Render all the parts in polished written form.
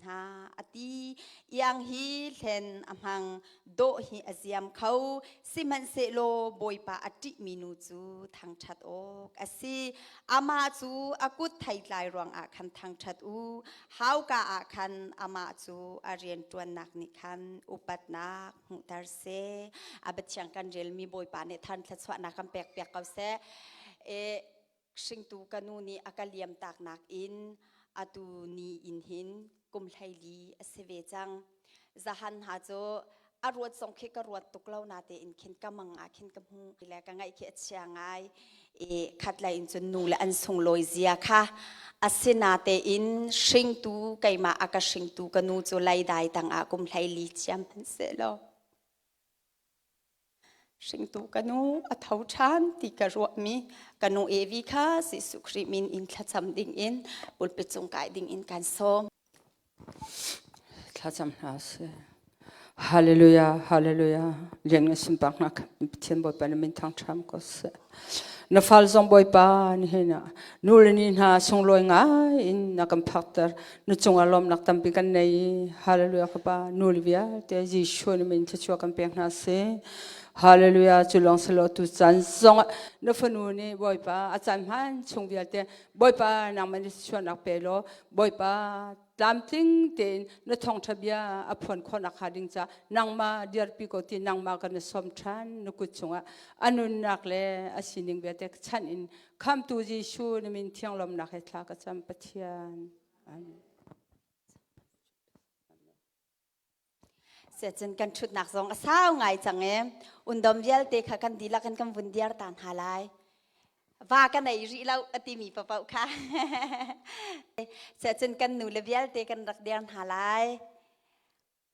hna a ti. Iang hi hlen a hmang, dawh hi a ziam kho, sihmanhsehlaw Bawipa a ṭihmi nu cu thangṭhat awk a si. Amah cu a kut theitlai ruangah khan thangṭhat u, hauka ah khan amah cu a rianṭuannak nih khan upatnak hmuhter seh. A biathiang kan relmi Bawipa nih than thluachuahnak kan pekpiak ko seh. E, hringtu ka nu nih a ka liam taknak in atu ni in hin kum 14 a si ve cang. Zahan hna cu a ruat zong khi ka ruat tuk lo na tein khin ka mang ah khin ka hmu le ka ngaih khi a chia ngai i khat lei in cun nu le an sunglawi zia kha asina tein hringtu keimah a ka hringtu ka nu cu leidai tangah kum 14 chiam hmanh seh law hringtu ka nu a tho ṭhan ti ka ruahmi ka nu Evi kha Jesuh Khrih min in thlacam ding in pulpit cung kai ding in kan sawm. Thlacam hna sih. Hallelujah, hallelujah. Lian nga sunpak nak Pathian Bawipa na min thang ṭham ko seh. Na fal zong Bawipa nihin ah nu le ni hna sunglawi ngai in na kan phakter. Na cungah lawmnak tampi kan nei. Hallelujah ka pa nu le vialte Jesuh na min thluachuah kan pek hna sih. Hallelujah cu lawng si lo tu caan zong ah na fanu nih Bawipa a caan hman chung vialte Bawipa nangmah nih thluachuahnak pe law Bawipa tlamtling tein na thawngṭha bia a phuan khawhnak hnga ding ca nangmah dirpi ko ti nangmah kan i sawm ṭhan na kut chungah a nunnak le a sining vialte chanh in khamtu Jesuh na min thianglawmnak he thla ka cam Pathian. Amen. Siacun kan ṭhutnak zong a sau ngai cang e. Undom vialte kha kan dihlak in kan vun diar ta hna lai. Va ka nei rih lo a timi paoh kha. Siacun kan nu le vialte kan rak diar hna lai.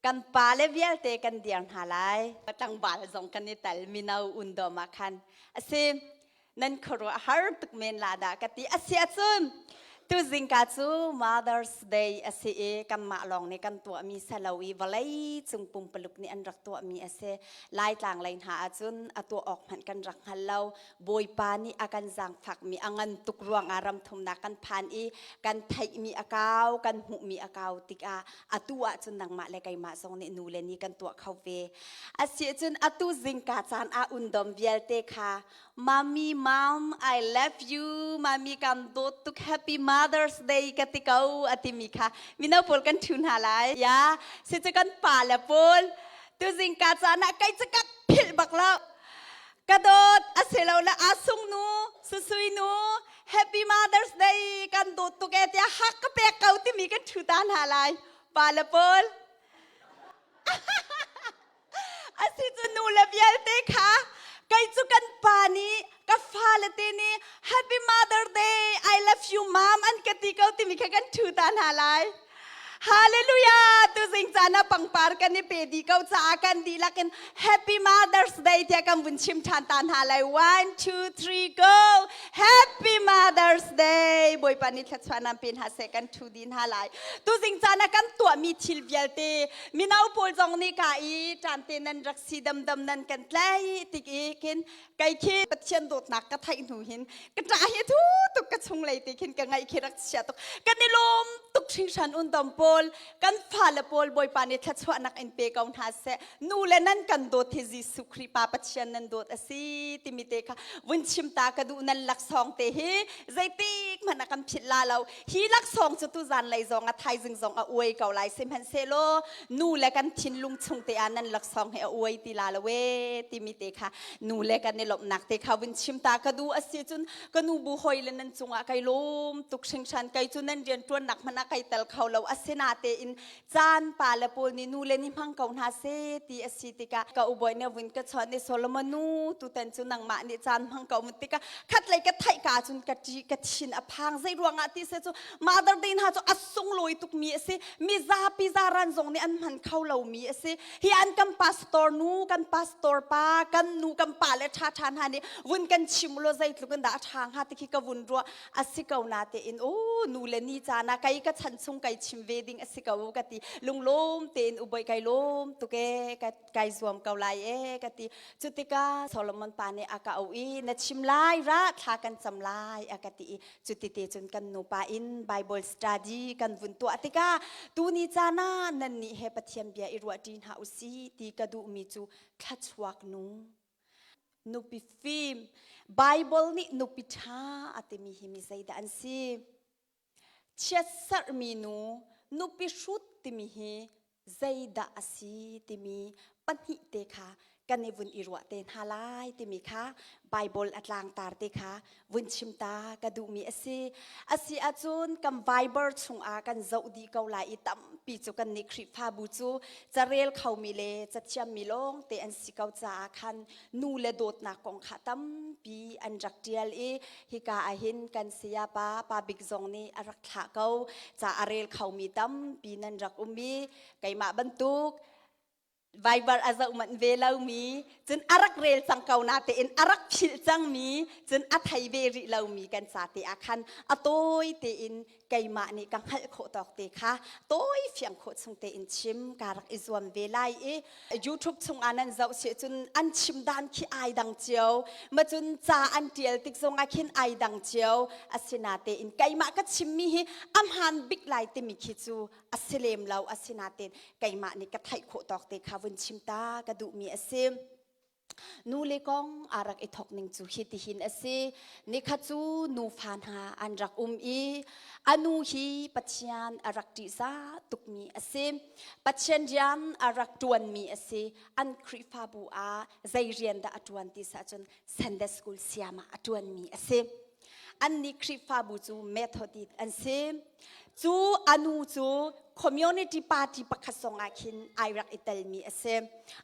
Kan pa le vialte kan diar hna lai. Tlangval zong kan i tel mino undom ah khan. Asi nan khuaruah har tuk men la dah ka ti. Asiahcun tuzingka cu Mother's Day a si i kanmah lawng nih kan tuahmi salo i vawlei cung pumpaluk nih an rak tuahmi a si. Laitlang lei hna ahcun a tuah awk hmanh kan rak hngal lo. Bawipa nih a kan zaangfakmi a ngan tuk ruangah ram thumnak kan phan i kan theihmi a kau, kan hmuhmi a kau tikah atu ahcun nangmah le keimah zong nih nu le ni kan tuah kho ve. Asiahcun atu zingka caan ah undom vialte kha Mommy, mom, I love you. Mommy kan dawt tuk. Happy Mother's Day ka ti ko a timi kha mino pawl kan ṭhu hna lai. Ya, si cu kan pa le pawl tuzing ka caan ah kai cu ka philh bak lo. Ka dawt a si lo le asung nu, susui nu, Happy Mother's Day kan dawt tuk e tiah hak ka pek ko timi kan ṭhu ta hna lai. Pa le pawl. A si cu nu le vialte kha kei cu kan pa nih ka fale te nih Happy Mother Day I love you mom an ka ti ko timi kha kan ṭhu ta hna lai. Hallelujah! Tuzing caan ah pangpar kan i pe dih ko caah kan dihlak in Happy Mother's Day tiah kan vun chim ṭhan ta hna lai. One, two, three, go! Happy Mother's Day! Bawipa nih thluachuah nan pe hna seh kan ṭhu dih hna lai. Tuzing caan ah kan tuahmi thil vialte Mino pawl zong nih ka i ṭante nan rak si damdam nan kan tlai tik i khin kei khi Pathian dawtnak ka theih hnu hin ka ṭah hi thu tuk ka chunglei te khin ka ngaih khi rak chia tuk kan i lawm tuk hringhran undom pawl kan fale pawl Bawipa nih thluachuahnak in pe ko hna seh nu le nan kan dawt hi Jesuh Khrih Pa Pathian nan dawt a si timi te kha vun chim ta ka duh nan laksawng te hi zeitik hmanh a kan philh la lo Hi laksawng cu tuzan lei zong a thaizing zong a uai ko lai sihmanhsehlaw nu le kan thinlung chung te ah nan laksawng hi a uai ti la lo e timi te kha nu le kan i lawmhnak te kha vun chim ta ka duh a si cun ka nu bu hoi le nan cungah kai lawm tuk hringhran kai cu nan rian ṭuannak hmanh ah kai tel kho lo asinatein caan pa le pawl nih nu le ni hmang ko hna seh ti a si tikah ka ubawi nih vun ka chawnh i Solomon nu tutan cu nangmah nih caan hmang ko mun tikah khatlei ka theih ka cun ka ṭi ka thin a phang zei ruangah ti se cu Mother Day hna cu a sunglawi tukmi a si mi zapi zaran zong nih an hman kho lomi a si hi an kan pastor nu kan pastor pa kan nu kan pa le ṭha ṭha hna nih vun kan chim law zeitluk in dah a ṭha hnga ti khi ka vun ruah a si ko na tein o nu le ni caan ah kai ka chan chung kai chim ve ding a si ko ka ti. Lunglawm tein uboi kai lawm tuk e kai zuam ko lai e ka ti. Cu tikah Solomon pa nih a ka auh i na chim lai ra thla kan cam lai a ka ti i cu ti te cun kan nupa in Bible study kan vun tuah tikah tuni caan ah nan nih he Pathian bia i ruahṭi hna usih ti ka duhmi cu thlachuak nu nupi fim Bible nih nupi ṭha a timi hi mi zeidah an si? Chiatserhmi nu nupi hrut timi hi zeidah a si timi pahnih te kha kan i vun i ruah te hna lai timi kha Bible a tlangtar te kha vun chim ta ka duhmi a si. A si ahcun kan Bible chungah kan zoh dih ko lai i tampi cu kan nih Khrihfabu cu carel khomi le cathiammi lawng te an si ko caah khan nu le dawtnak kong kha tampi an rak ṭial i hika ahhin kan sayapa pa bik zong nih a rak thlah ko ca a rel khomi tampi nan rak um i keimah bantuk Viber a zoh manh ve lomi cun a rak rel cang ko na tein a rak philh cangmi cun a thei ve rih lomi kan ca te ah khan a tawi tein keimah nih ka hngalh khawh tawk te kha tawi fiang khawh chung tein chim ka rak i zuam ve lai i YouTube chungah nan zoh si cun an chim dan khi ai dang cio ma cun ca an tial tik zongah khin ai dang cio asinatein keimah ka chimmi hi a hmaan bik lai timi khi cu a si lem lo asinatein keimah nih ka theih khawh tawk te kha vun chim ta ka duhmi a si. Nu le kong aa rak i thawk ning cu hitihin a si. Nikhat cu nufa hna an rak um i a nu hi Pathian a rak ṭihzah tukmi a si. Pathian rian a rak ṭuanmi a si. An Khrihfabu ah zei rian dah a ṭuan ti sah cun Sunday School siam ah a ṭuanmi a si. Annih Khrihfabu cu Methodist an si. Cu a nu cu community party pakhat zongah khin ai rak i telmi a si.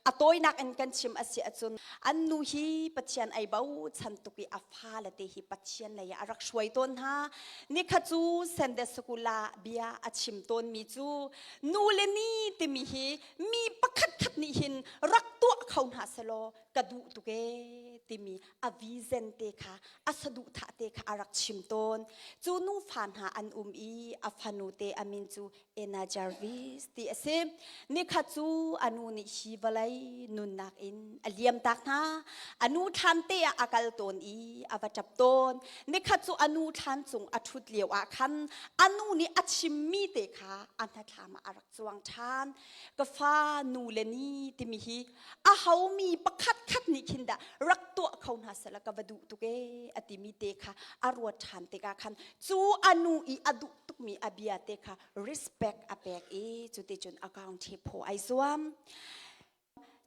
A tawinak in kan chim a si ahcun an nu hi Pathian ai bochan tuk i a fale te hi Pathian lei ah a rak hruai tawn hna. Nikhat cu Sunday School ah bia a chim tawnmi cu nu le ni timi hi mi pakhat khat nih hin rak tuah kho hna selaw ka duh tuk ee timi a vision te kha a saduhthah te kha a rak chim tawn. Cu nufa hna an um i a fanu te a min cu Anna Jarvis ti a si. Nikhat cu a nu nih hi vawlei nunnak in a liamtak hna. A nu thlan te ah a kal tawn i a va ṭap tawn. Nikhat cu a nu thlan cung a ṭhut lio ah khan a nu nih a chimmi te kha a hnathlam ah a rak cuang ṭhan. Ka fa nu le ni timi hi a homi pakhat khat nih khin dah rak tuah kho hna sehla ka va duh tuk ee a timi te kha a ruat ṭhan tikah khan cu a nu i a duh tukmi a bia te kha respect a pek i cuticun account hi phaw ai zuam.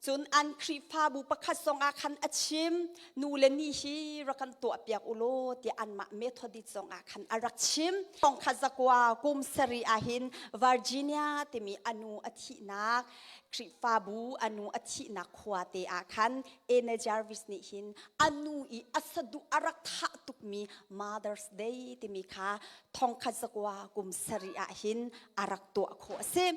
Cun an Khrihfabu pakhat zongah khan a chim nu le ni hi rak kan tuahpiak u law tiah anmah Methodist zongah khan a rak chim. Thong khat zakua kum sarih ahhin Virginia timi a nu a thihnak Khrihfabu a nu a thihnak khua te ah khan Anna Jarvis nih hin a nu i a saduh a rak thah tukmi Mother's Day timi kha thongkhat zakua kum sarih ah hin a rak tuah khawh a si.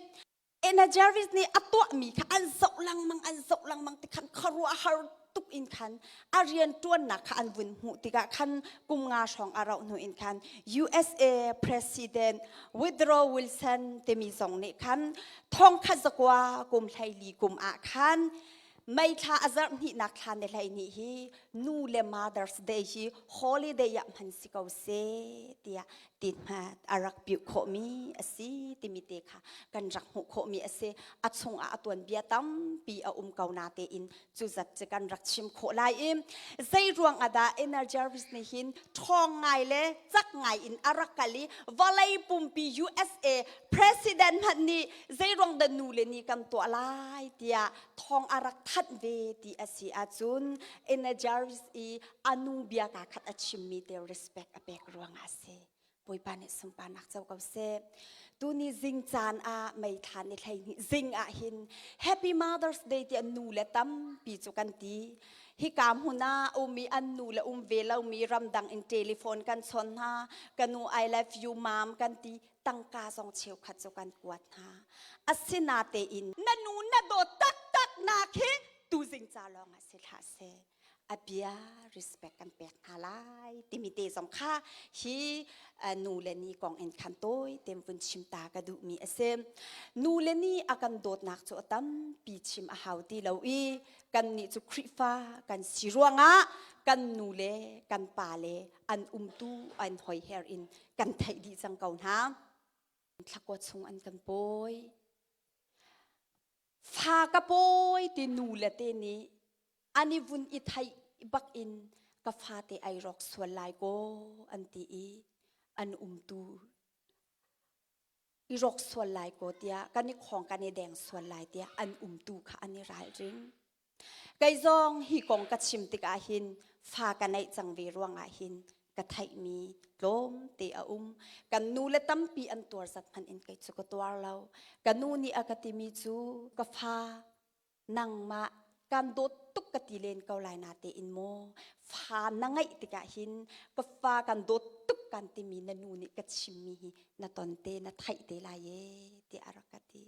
Anna Jarvis nih a tuahmi kha an zoh lengmang an zoh lengmang ti khan khuaruahhar tuk in khan a rian ṭuannak kha an vun hmuh tikah khan kum nga hrawng a rauh hnu in khan USA President Woodrow Wilson timi zong nih khan thongkhat zakua kum 14 kum ah khan May thla a zarh hnihnak thla ni 12 hi nu le Mother's Day hi holiday ah hman si ko seh tiah tithmat a rak piuh khawhmi a si timi te kha kan rak hmuh khawhmi a si. A chungah a tuanbia tampi a um ko na tein cu zat cu kan rak chim khawh lai i zei ruang ah dah Energy nih hin ṭhawng ngai le cak ngai in a rak kal i vawlei pumpi USA president hmanh nih zei ruang dah nu le ni kan tuah lai tiah thawng a rak thanh ve ti a si ahcun Energy i a nu bia ka khat a chimmi te respect a pek ruangah a si. Bawipa nih sunparnak co ko seh. Tuni zing caan ah mei thla ni 12 zing ah hin Happy Mother's Day tiah nu le tampi cu kan ti. Hika hmun ah umi an nu le um ve lomi ramdang in telephone kan chawn hna. Ka nu I love you mom kan ti. Tangka zong cheukhat cu kan kuat hna. Asinatein na nu na dawt taktak nak hi tuzing ca lawng ah si hlah seh. A bia respect kan pek hna lai timi te zong kha hi nu le ni kong in khan tawi tem vun chim ta ka duhmi a si. Nu le ni a kan dawtnak cu a tampi chim a hau ti lo i kan nih cu Khrihfa kan si ruangah kan nu le kan pa le an umtu an hoiher in kan theih dih cang ko hna. Thlakua chung an kan pawi. Fa ka pawi ti nu le te nih an i vun i theih bak in ka fate ai rawk sual lai ko an ti i an umtu i rawk sual lai ko tiah kan i khong kan i deng sual lai tiah an umtu kha an i ralring. Kei zong hi kong ka chim tikah hin fa ka neih cang ve ruangah hin ka theihmi tlawmte a um. Kan nu le tampi an tuar zat hmanh in kei cu ka tuar lo. Ka nu nih a ka timi cu ka fa nangmah kan dawt tuk ka ti len ko lai natein maw fa na ngeih tikah hin ka fa kan dawt tuk kan timi na nu nih ka chimmi hi na ton te na theih te lai e tiah a rak ka ti.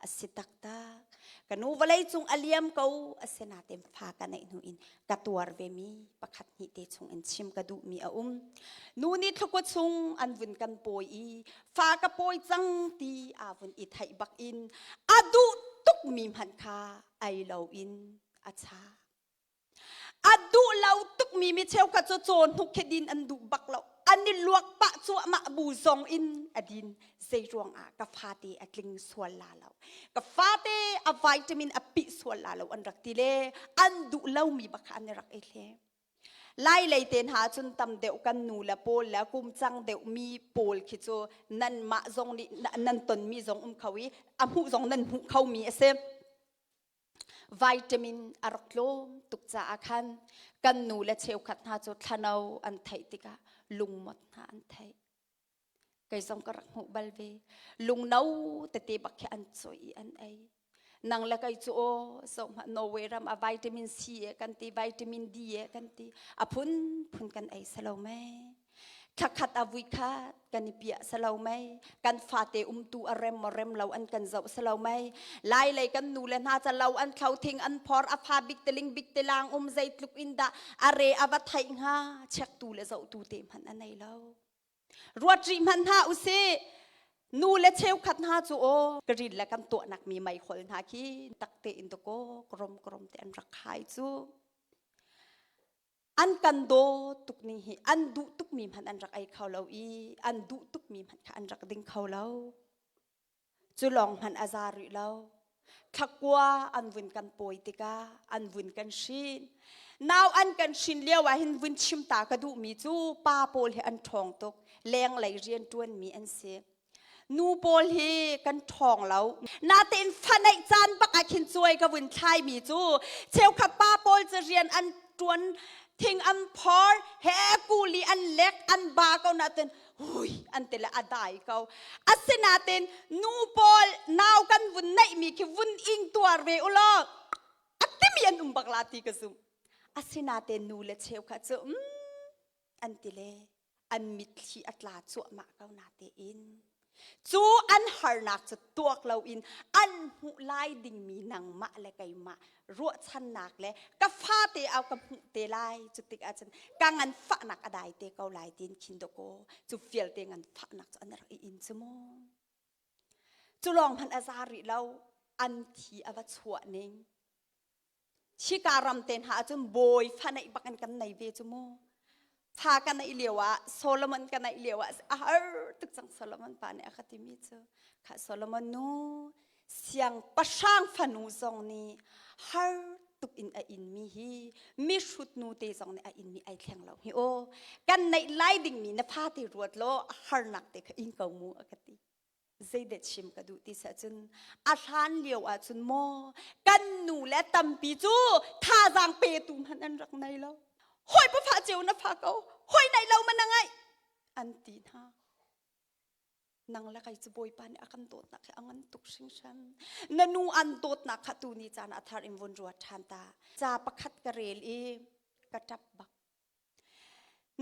A si taktak. Ka nu vawlei cung a liam ko a si natein fa ka neih hnu in ka tuar ve mi pakhat hnih te chung in chim ka duh mi a um. Nu nih thlukua chung an vun kan pawi i fa ka pawi cang ti aa vun i theih bak in a duh tuk mi hmanh kha ei lo in a cha. A duh lo tukmi mi cheukhat cu caw hnuk khi din an duh bak lo. An i luak pah cuahmah bu zong in a din. Zei ruangah ka fate a tling sual la lo. Ka fate a vitamin a pih sual la lo an rak ti le an duh lomi bak kha an i rak i hle. Lai lei te hna cun tam deuh kan nu le pawl le kum cang deuh mi pawl khi cu nan mah zong nih nan tonmi zong um kho i a hmuh zong nan hmuh kho mi a si. Vitamin a rak tlawm tuk caah khan kan nu le cheukhat hna cu thlano an theih tikah lungmot hna an theih. Kei zong ka rak hmuh bal ve. Lungno tete bak khi an cawih i an ei. Nang le kei cu aw zohhmah Norway ram ah vitamin C e kan ti, vitamin D e kan ti. A phunphun kan ei salo mei. Thlakhat a vui khat kan i piah salo mei kan fate umtu a rem maw rem lo an kan zoh salo mei lai lei kan nu le hna ca lo an thlo thing an phor a fa bik teling bik telang um zeitluk in dah a re a va theih hnga chektu le zohtu te hmanh a nei lo ruat rih hmanh hna usih nu le cheukhat hna cu aw ka rin le kan tuahnak mi meihol hna khi takte in dakaw krom krom te an rak khai cu An kan dawt tuk ning hi an duh tukmi hmanh an rak ei kho lo i an duh tukmi hmanh kha an rak ding kho lo. Cu lawng hmanh a za rih lo. Thlakua an vun kan pawi tikah an vun kan hrin. Nau an kan hrin lio ah hin vun chim ta ka duhmi cu pa pawl hi an ṭhawng tuk. Lenglei rian ṭuanmi an si. Nu pawl hi kan ṭhawng lo. Natein fa neih caan bak ah khin cuai ka vun thlaimi cu cheukhat pa pawl cu rian an ṭuan thing an phor he kuli an lek an ba ko natin hui an ti le a dai ko. Asinain nu pawl nau kan vun neihmi khi vun ing tuar ve u law a timi an um bak la ti ka zumh. Asinain nu le cheukhat cu mm, an ti le an mitthli a tla cuahmah ko natein cu an harnak cu tuak loin an hmuh lai dingmi nangmah le keimah ruahchannak le ka fate au ka hmuh te lai cu tik ahcun ka ngan fahnak a dai te ko lai tin khin dawkaw cu vialte ngan fahnak cu an rak i in cu mu cu lawng hmanh a za rih lo an thi a va chuah ning Hika ram te hna ahcun bawi fa neih bak in kan nei ve cu mu. Fa ka neih lio ah Solomon ka neih lio ah a har tuk cang Solomon pa nih a ka timi cu kha Solomon nu siangpahrang fanu zong nih har tuk in a inmi hi mihrut nu te zong nih a inmi ai thleng lo hi aw kan neih lai dingmi na fa te ruat law a harnak te kha in ko mu a ka ti. Zeidah chim ka duh ti seh cun a hlan lio ahcun maw kan nu le tampi cu thazaang petu hmanh an rak nei lo. Hawi pafa cio na fa ko, hawi nei lo man na ngaih an ti hna. Nang le kei cu Bawipa nih a kan dawtnak hi a ngan tuk hringhran. Na nu an dawtnak kha tu ni caan ah thar in vun ruat ṭhan ta. Ca pakhat ka rel i ka ṭap bak.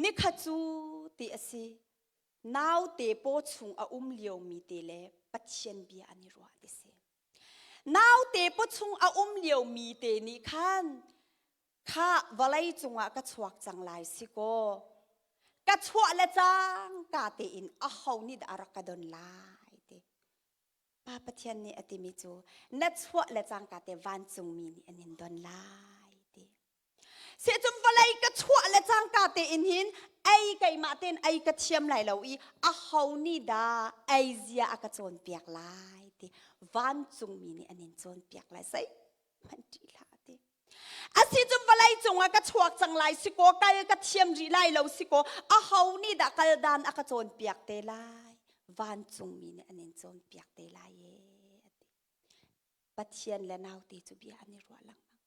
Nikhat cu ti a si. Naute paw chung a um liomi te le Pathian bia an i ruah ti si. Naute paw chung a um liomi te nih khan Kha vawlei cungah ka chuak cang lai si kaw ka chuah le cangka tein aho nih dah a rak ka don lai ti. Pa Pathian nih a timi cu na chuah le cangka te vancungmi nih an in don lai ti. Sehcun vawlei ka chuah le cangka tein hin ei keimah tein ei ka thiam lai lo i aho nih dah ei zia a ka cawnpiak lai ti vancungmi nih an in cawnpiak lai zei hmanh ṭih hlah ti. Asi cun vawlei cungah ka chuak cang lai si kaw kal ka thiam rih lai lo si kaw aho nih dah kal dan a ka cawnpiak te lai vancungmi nih an in cawnpiak te lai e ati. Pathian le naute cu bia an i ruah lengmang.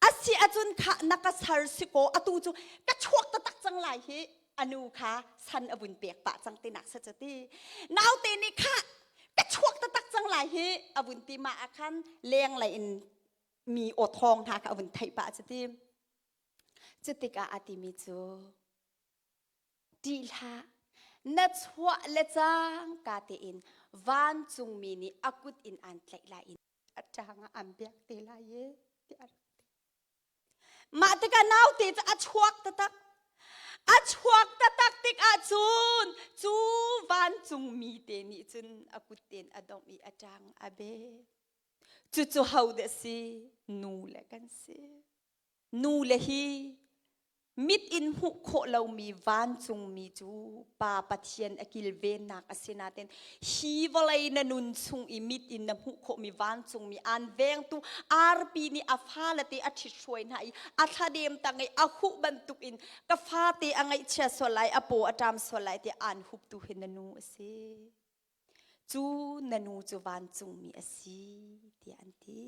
Asi ahcun kha na ka sar si kaw atu cu ka chuak taktak cang lai hi anu kha san a vun pek pah cang tinak sa cu ti. Naute nih kha ka chuak taktak cang lai hi a vun ti ma ah khan leng lei in mi aw thawng hna kha a vun theih pah cu ti. Cutikah a timi cu Ṭih hlah, na chuah le cangka tein vancungmi nih a kut in aan tlaih lai i a ṭang ah aan biak te lai e tiah a rak ti. Mah tikah naute cu a chuak taktak. A chuak taktak tikah cun cu vancungmi te nih cun a kut tein a domh i a ṭang a bet. Cucu ho dah si? Nu le kan si. Nu le hi mit in hmuh khawh lomi vancungmi cu Pa Pathian a kilvennak a si nain hi vawlei na nun chung i mit in na hmuh khawhmi vancungmi aan vengtu arpi nih a fale te a ṭhithruai hna i a thladem tang i a huh bantukin ka fate a ngaihchia sual lai a paw a ṭam sual lai tiah aan huptu hi na nu a si. Cu na nu cu vancungmi a si tiah an ti.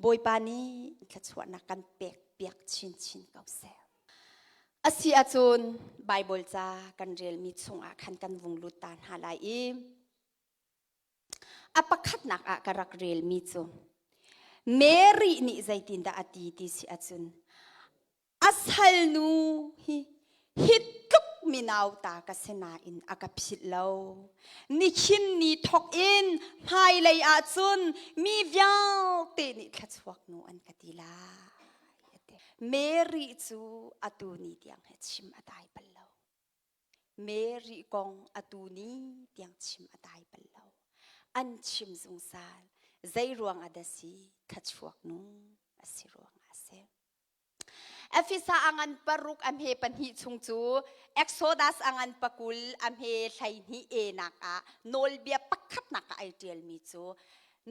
Bawipa nih thluachuahnak kan pek piak chinchin ko seh. Asi ahcun Bible ca kan relmi chungah khan kan vung lut ta hna lai i a pakhatnak ah ka rak relmi cu Mary nih zeitindah a ti ti si ahcun A salnu hi hi tluk minauta ka si nain a ka philh lo. Nihin ni thawk in hmailei ahcun mi vialte nih thluachuak nu an ka ti lai. Mary cu atu ni tiang he chim a dai bal lo. Mary kong atu ni tiang chim a dai bal lo. An chim zungzal. Zei ruang ah dah si? Thluachuak nu a si ruangah a si. Efesa a ngan paruk a hme pahnih chung cu Exodus a ngan pakul a hme 12 e nak ah nawlbia pakhatnak ah ai ṭialmi cu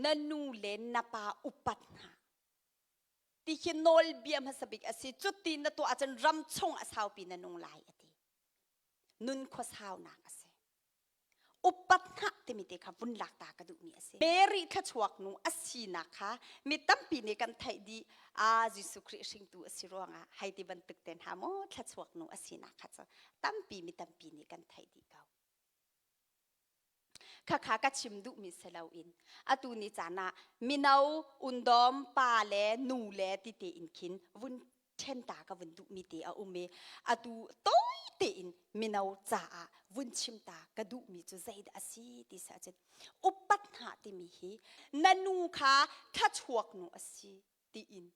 na nu le na pa upat hna ti khi nawlbia hmasa bik a si. Cuti na tuah ahcun ram chung a saupi na nung lai a ti. Nun khuasaunak a si. Upat hngah timi te kha vun lak ta ka duhmi a si. Mary thluachuak nu a sinak kha mi tampi nih kan theih dih. A Jesuh Khrih hringtu a si ruangah hei ti bantuk ten ha maw thluachuak nu a sinak kha cu tampi mi tampi nih kan theih dih ko. Khakha ka chim duhmi si loin atu ni caan ah mino undawm pa le nu le ti tein khin vun ṭhen ta ka vun duhmi te a um i atu tawi tein mino caah vun chim ta ka duhmi cu zeidah a si ti si ahcun upat hna timi hi na nu kha thluachuak nu a si tiin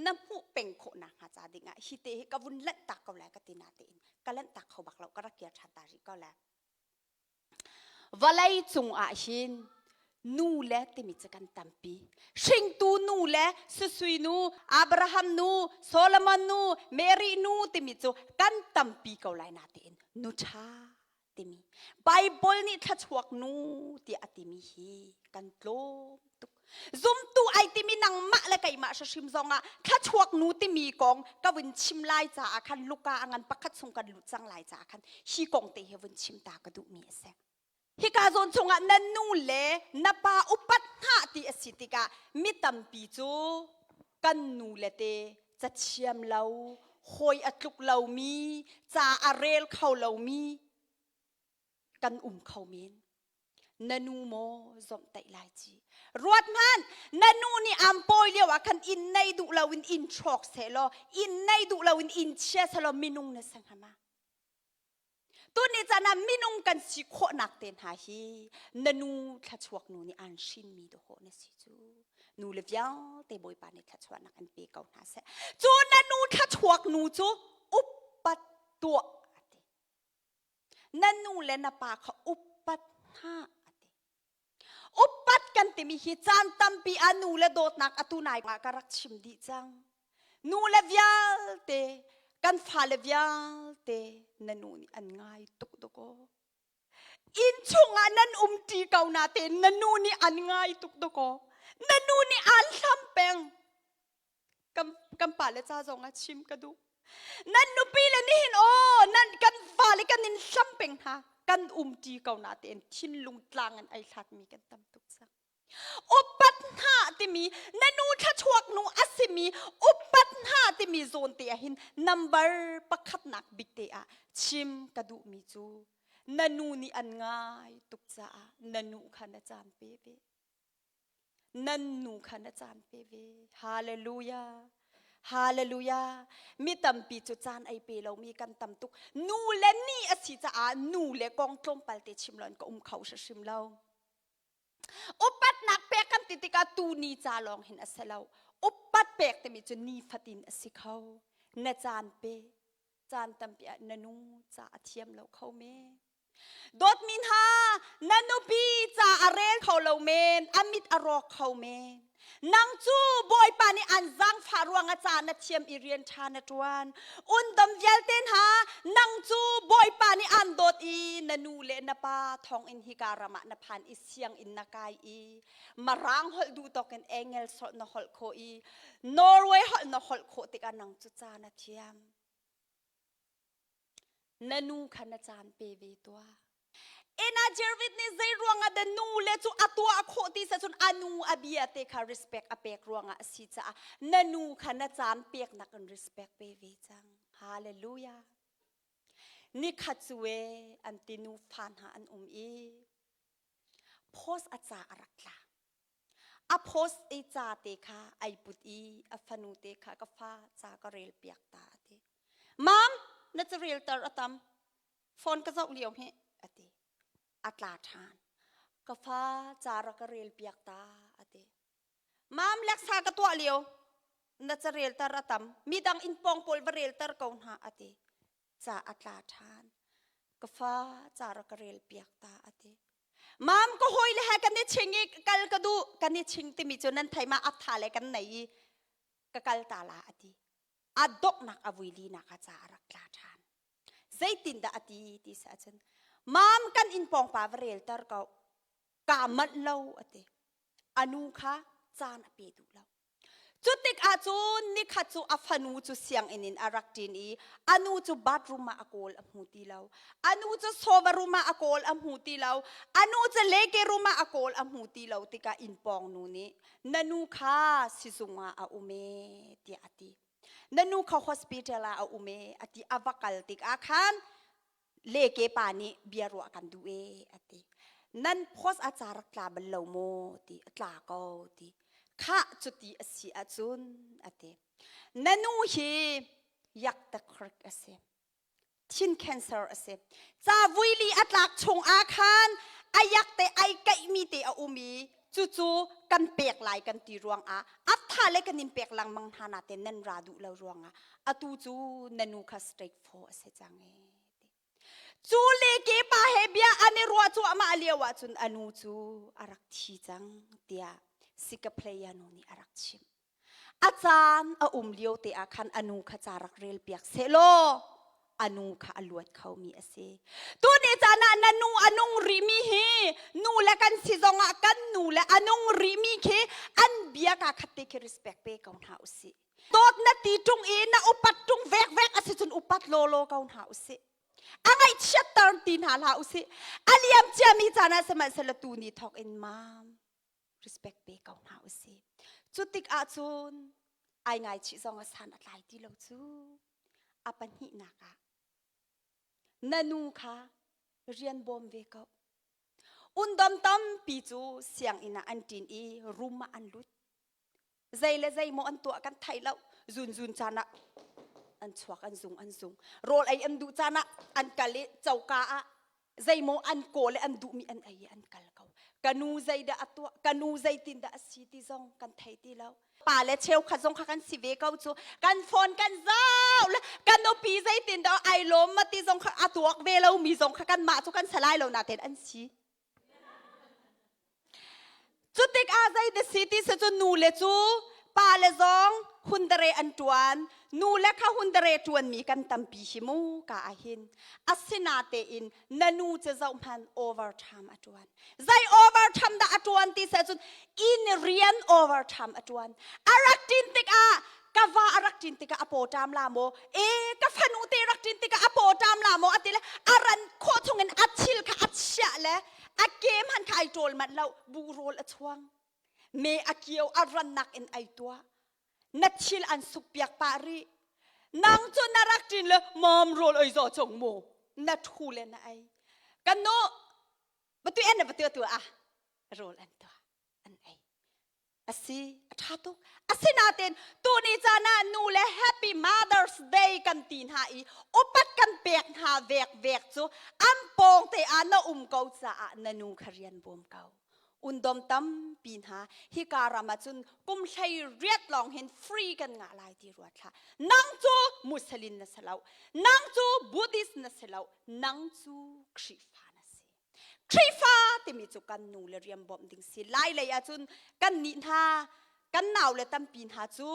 na hmuh peng khawh nakhnga ca dingah hi te hi ka vun lanh tak ko lai ka ti na tein ka lanh tak kho bak lo ka rak kir ṭhan ta rih ko lai. Vawlei cung ah hin nu le timi cu kan tampi. Hringtu nu le Susui nu, Abraham nu, Solomon nu, Mary nu timi cu kan tampi ko lai natein nu ṭha timi Bible nih thluachuak nu tiah a timi hi kan tlawm tuk. Zumtu ai timi nangmah le keimah hrim zongah thluachuak nu timi kong ka vun chim lai caah khan Luka a ngan pakhat chung kan lut cang lai caah khan hi kong te hi vun chim ta ka duhmi a si. Hika zawn chungah na nu le na pa upat hna ti a si tikah mi tampi cu kan nu le te cathiam lo, hawi a tluk lomi, ca a rel kho lomi kan um kho men. Na nu maw zomhtaih lai ci. Ruat hmanh, na nu nih aan pawi lio ah khan inn nei duh loin inn hrawk seh law, inn nei duh loin inn chia seh law minung na si hnga ma? Tuni caan ah minung kan si khawhnak te hna hi na nu thlachuak nu nih aan hrinmi dawh na si cu. Nu le vialte Bawipa nih thlachuahnak an pe ko hna seh. Cu na nu thlachuak nu cu upat tuah a ti. Na nu le na pa kha upat hna a ti. Upat kan timi hi caan tampi ah nu le dawtnak atu nai ah ka rak chim dih cang. Nu le vialte kan fale vialte na nu nih an ngai tuk dakaw. Inn chungah nan um ṭi ko natein na nu nih an ngai tuk dakaw. Na nu nih aan hlam peng. Kan, kan pale ca zong ah chim ka duh. Nan nupi le nihin aw nan kan fale kan in hlam peng hna. Kan um ṭi ko natein thinlung tlang in ai hlatmi kan tam tuk cang. Upat hna timi na nu thlachuak nu a simi upat hna timi zawn te ah hin number pakhatnak bik te ah chim ka duhmi cu na nu nih an ngai tuk caah na nu kha na caan pe ve. Nan nu kha na caan pe ve. Hallelujah. Hallelujah. Mi tampi cu caan ei pe lomi kan tam tuk. Nu le ni a si caah nu le kong tlawmpal te chim lo in ka um kho hrim lo. Upatnak pek kan ti tikah tu ni ca lawng hin a si lo. Upat pek timi cu nifatin a si kho. Na caan pe. Caan tampi ah na nu ca a thiam lo kho men. Dawtmi hna, na nupi ca a rel kho lo men, a mit a rawk kho men. Nang cu Bawipa nih an zaangfah ruangah ca na thiam i rian ṭha na ṭuan. Undom vialte hna, nang cu Bawipa nih aan dawt i na nu le na pa thawngin hika ram ah na phan i sianginn na kai i Marang holh duh tawk in Engels holh na holh khawh i Norway holh na holh khawh tikah nang cu ca na thiam. Na nu kha na caan pe ve tuah. Ena Jervit nih zei ruangah dah nu le cu a tuah khawh ti sa cun a nu a bia te kha respect a pek ruangah a si caah na nu kha na caan peknak in respect pe ve cang. Hallelujah. Nikhat cu e an ti nu fa hna an um i post a ca a rak tla. A post i ca te kha ai put i a fanu te kha ka fa ca ka rel piak ta a ti. Mam, na carel tar a tam. Phone ka zoh lio hi a ti. A tla ṭhan. Ka fa ca rak ka rel piak ta a ti. Mam, leksa ka tuah lio. Na carel tar a tam. Midang inn pawng pawl va rel tar ko hna a ti. Ca a tla ṭhan. Ka fa ca rak ka rel piak ta a ti. Mam ka hawi le he kan i ching i kal ka duh kan i ching timi cu nan thei ma a tha le kan nei i ka kal ta la a ti. A donghnak a vui linak ah ca a rak tla ṭhan. Zeitindah a ti ti si ahcun mam kan inn pawng pa va rel ter ko kaa manh lo a ti. A nu kha caan a pe duh lo. Cu tikah cun nikhat cu a fanu cu sianginn in a rak ṭin i a nu cu bathroom ah a kawl a hmu ti lo. A nu cu sofa room ah a kawl a hmu ti lo. A nu cu leke room ah a kawl a hmu ti lo tikah inn pawng nu nih na nu kha sizung ah a um e tiah a ti. Na nu kha hospital ah a um e a ti. A va kal tikah khan leke pa nih bia ruah kan duh e a ti. Nan post a ca rak tla bal lo maw ti a tla ko ti. Khah cuti a si ahcun a ti. Na nu hi yaktakrik a si. Thin cancer a si. Ca vuili a tlak chung ah khan a yak te ai kaihmi te a um i cucu kan pek lai kan ti ruangah a tha le kan in pek lengmang hna na te nan ra duh lo ruangah atu cu na nu kha straight for a si cang e. Cu le ke pa he bia an i ruah cuahmah lio ah cun a nu cu a rak thi cang tiah Sikaplaya nu nih a rak chimh. A caan a um lio te ah khan a nu kha ca rak rel piak sehlaw a nu kha a luat khomi a si. Tuni caan ah na nu a nung rihmi hi nu le kan si zongah kan nu le a nung rihmi khi an bia ka khat te khi respect pe ko hna usih. Dawt na ti ṭung i na upat ṭung vekvek a si cun upat lawlaw ko hna usih. A ngaihchiatter ti hna hlah usih. A liam ciami caan ah sihmanhsehlaw tu ni thawk in mam respect pe ko hna usih. Cu tik ahcun ai ngaichih zong a san a tlai ti lo cu. A pahnihnak ah na nu kha rian bawm ve ko. Undom tampi cu sianginn ah an ṭin i room ah an lut. Zei le zei maw an tuah kan thei lo. Zunzun caan ah. An chuak an zung an zung. Rawl ei an duh caan ah an kal i coka ah zeimaw an kawl i an duhmi an ei i an kal ko. Ka nu zeidah a tuah, ka nu zeitindah a si ti zong kan thei ti lo. Pa le cheukhat zong kha kan si ve ko cu. Kan phone kan zau le kan nupi zeitindah ai lawm ma ti zong kha a tuak ve lomi zong kha kanmah cu kan salai lo natein an si. Cu tikah zei si ti si cu nu le cu pa le zong hundare an ṭuan. Nu le kha hundare ṭuanmi kan tampi hi mu ka ahhin. Asinatein na nu cu zohhmanh overtime a ṭuan. Zei overtime dah a ṭuan ti si ahcun inn rian overtime a ṭuan. A rak ṭin tikah ka va a rak ṭin tikah a paw ṭam la maw? E ka fanu te rak ṭin tikah a paw ṭam la maw? A ti le a ran khawh chungin a thil kha a chiah le a ke hmanh kha ai ṭawl manh lo buhrawl a chuang me a kio a rannak in ai tuah na thil an suk piak pah rih nang cu na rak ṭin le mom rawl oi zaw chung mu na ṭhu le na ei kan nu batu en na batu tu a rawl an tuah an ei Asi, a ṭha tuk. Asinain tuni caan ah nu le Happy Mother's Day kan ti hna i upat kan pek hna vekvek cu an pawng te ah na um ko caah na nu kha rian bawm ko. Undom tampi hna hika ram ah cun kum 18 lawng hin free kan ngah lai ti ruat hlah. Nang cu Muslim na si lo. Nang cu Buddhist na si lo. Nang cu Khrihfa na si. Khrihfa timi cu kan nu le rian bawmh ding si. Lai lei ahcun kan nih hna kan nau le tampi hna cu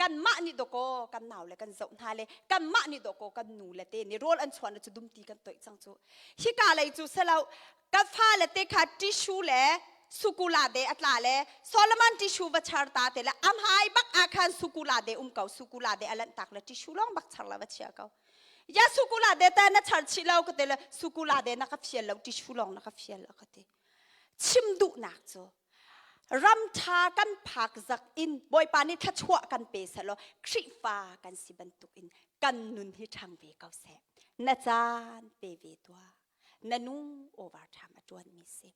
kanmah nih dawkaw kan nau le kan zoh hna le kanmah nih dawkaw kan nu le te nih rawl an chuan cu dumti kan toih cang cu. Hika lei cu selo ka fa le te kha tissue le sukula de a tla le Solomon tissue va char ta te le amhai bak ah khan sukula de um ko sukula de a lanh tak le tissue lawng bak char la va chia ko. Ya sukula de ta na char chih lo ka te le sukula de na ka fial lo tissue lawng na ka fial a ka ti. Chim duhnak cu ram ṭha kan phak zak in Bawipa nih thluachuah kan pe selaw Khrihfa kan si bantuk in kan nun hi ṭhang ve ko seh. Na caan pe ve tuah. Na nu overtime a ṭuanmi si.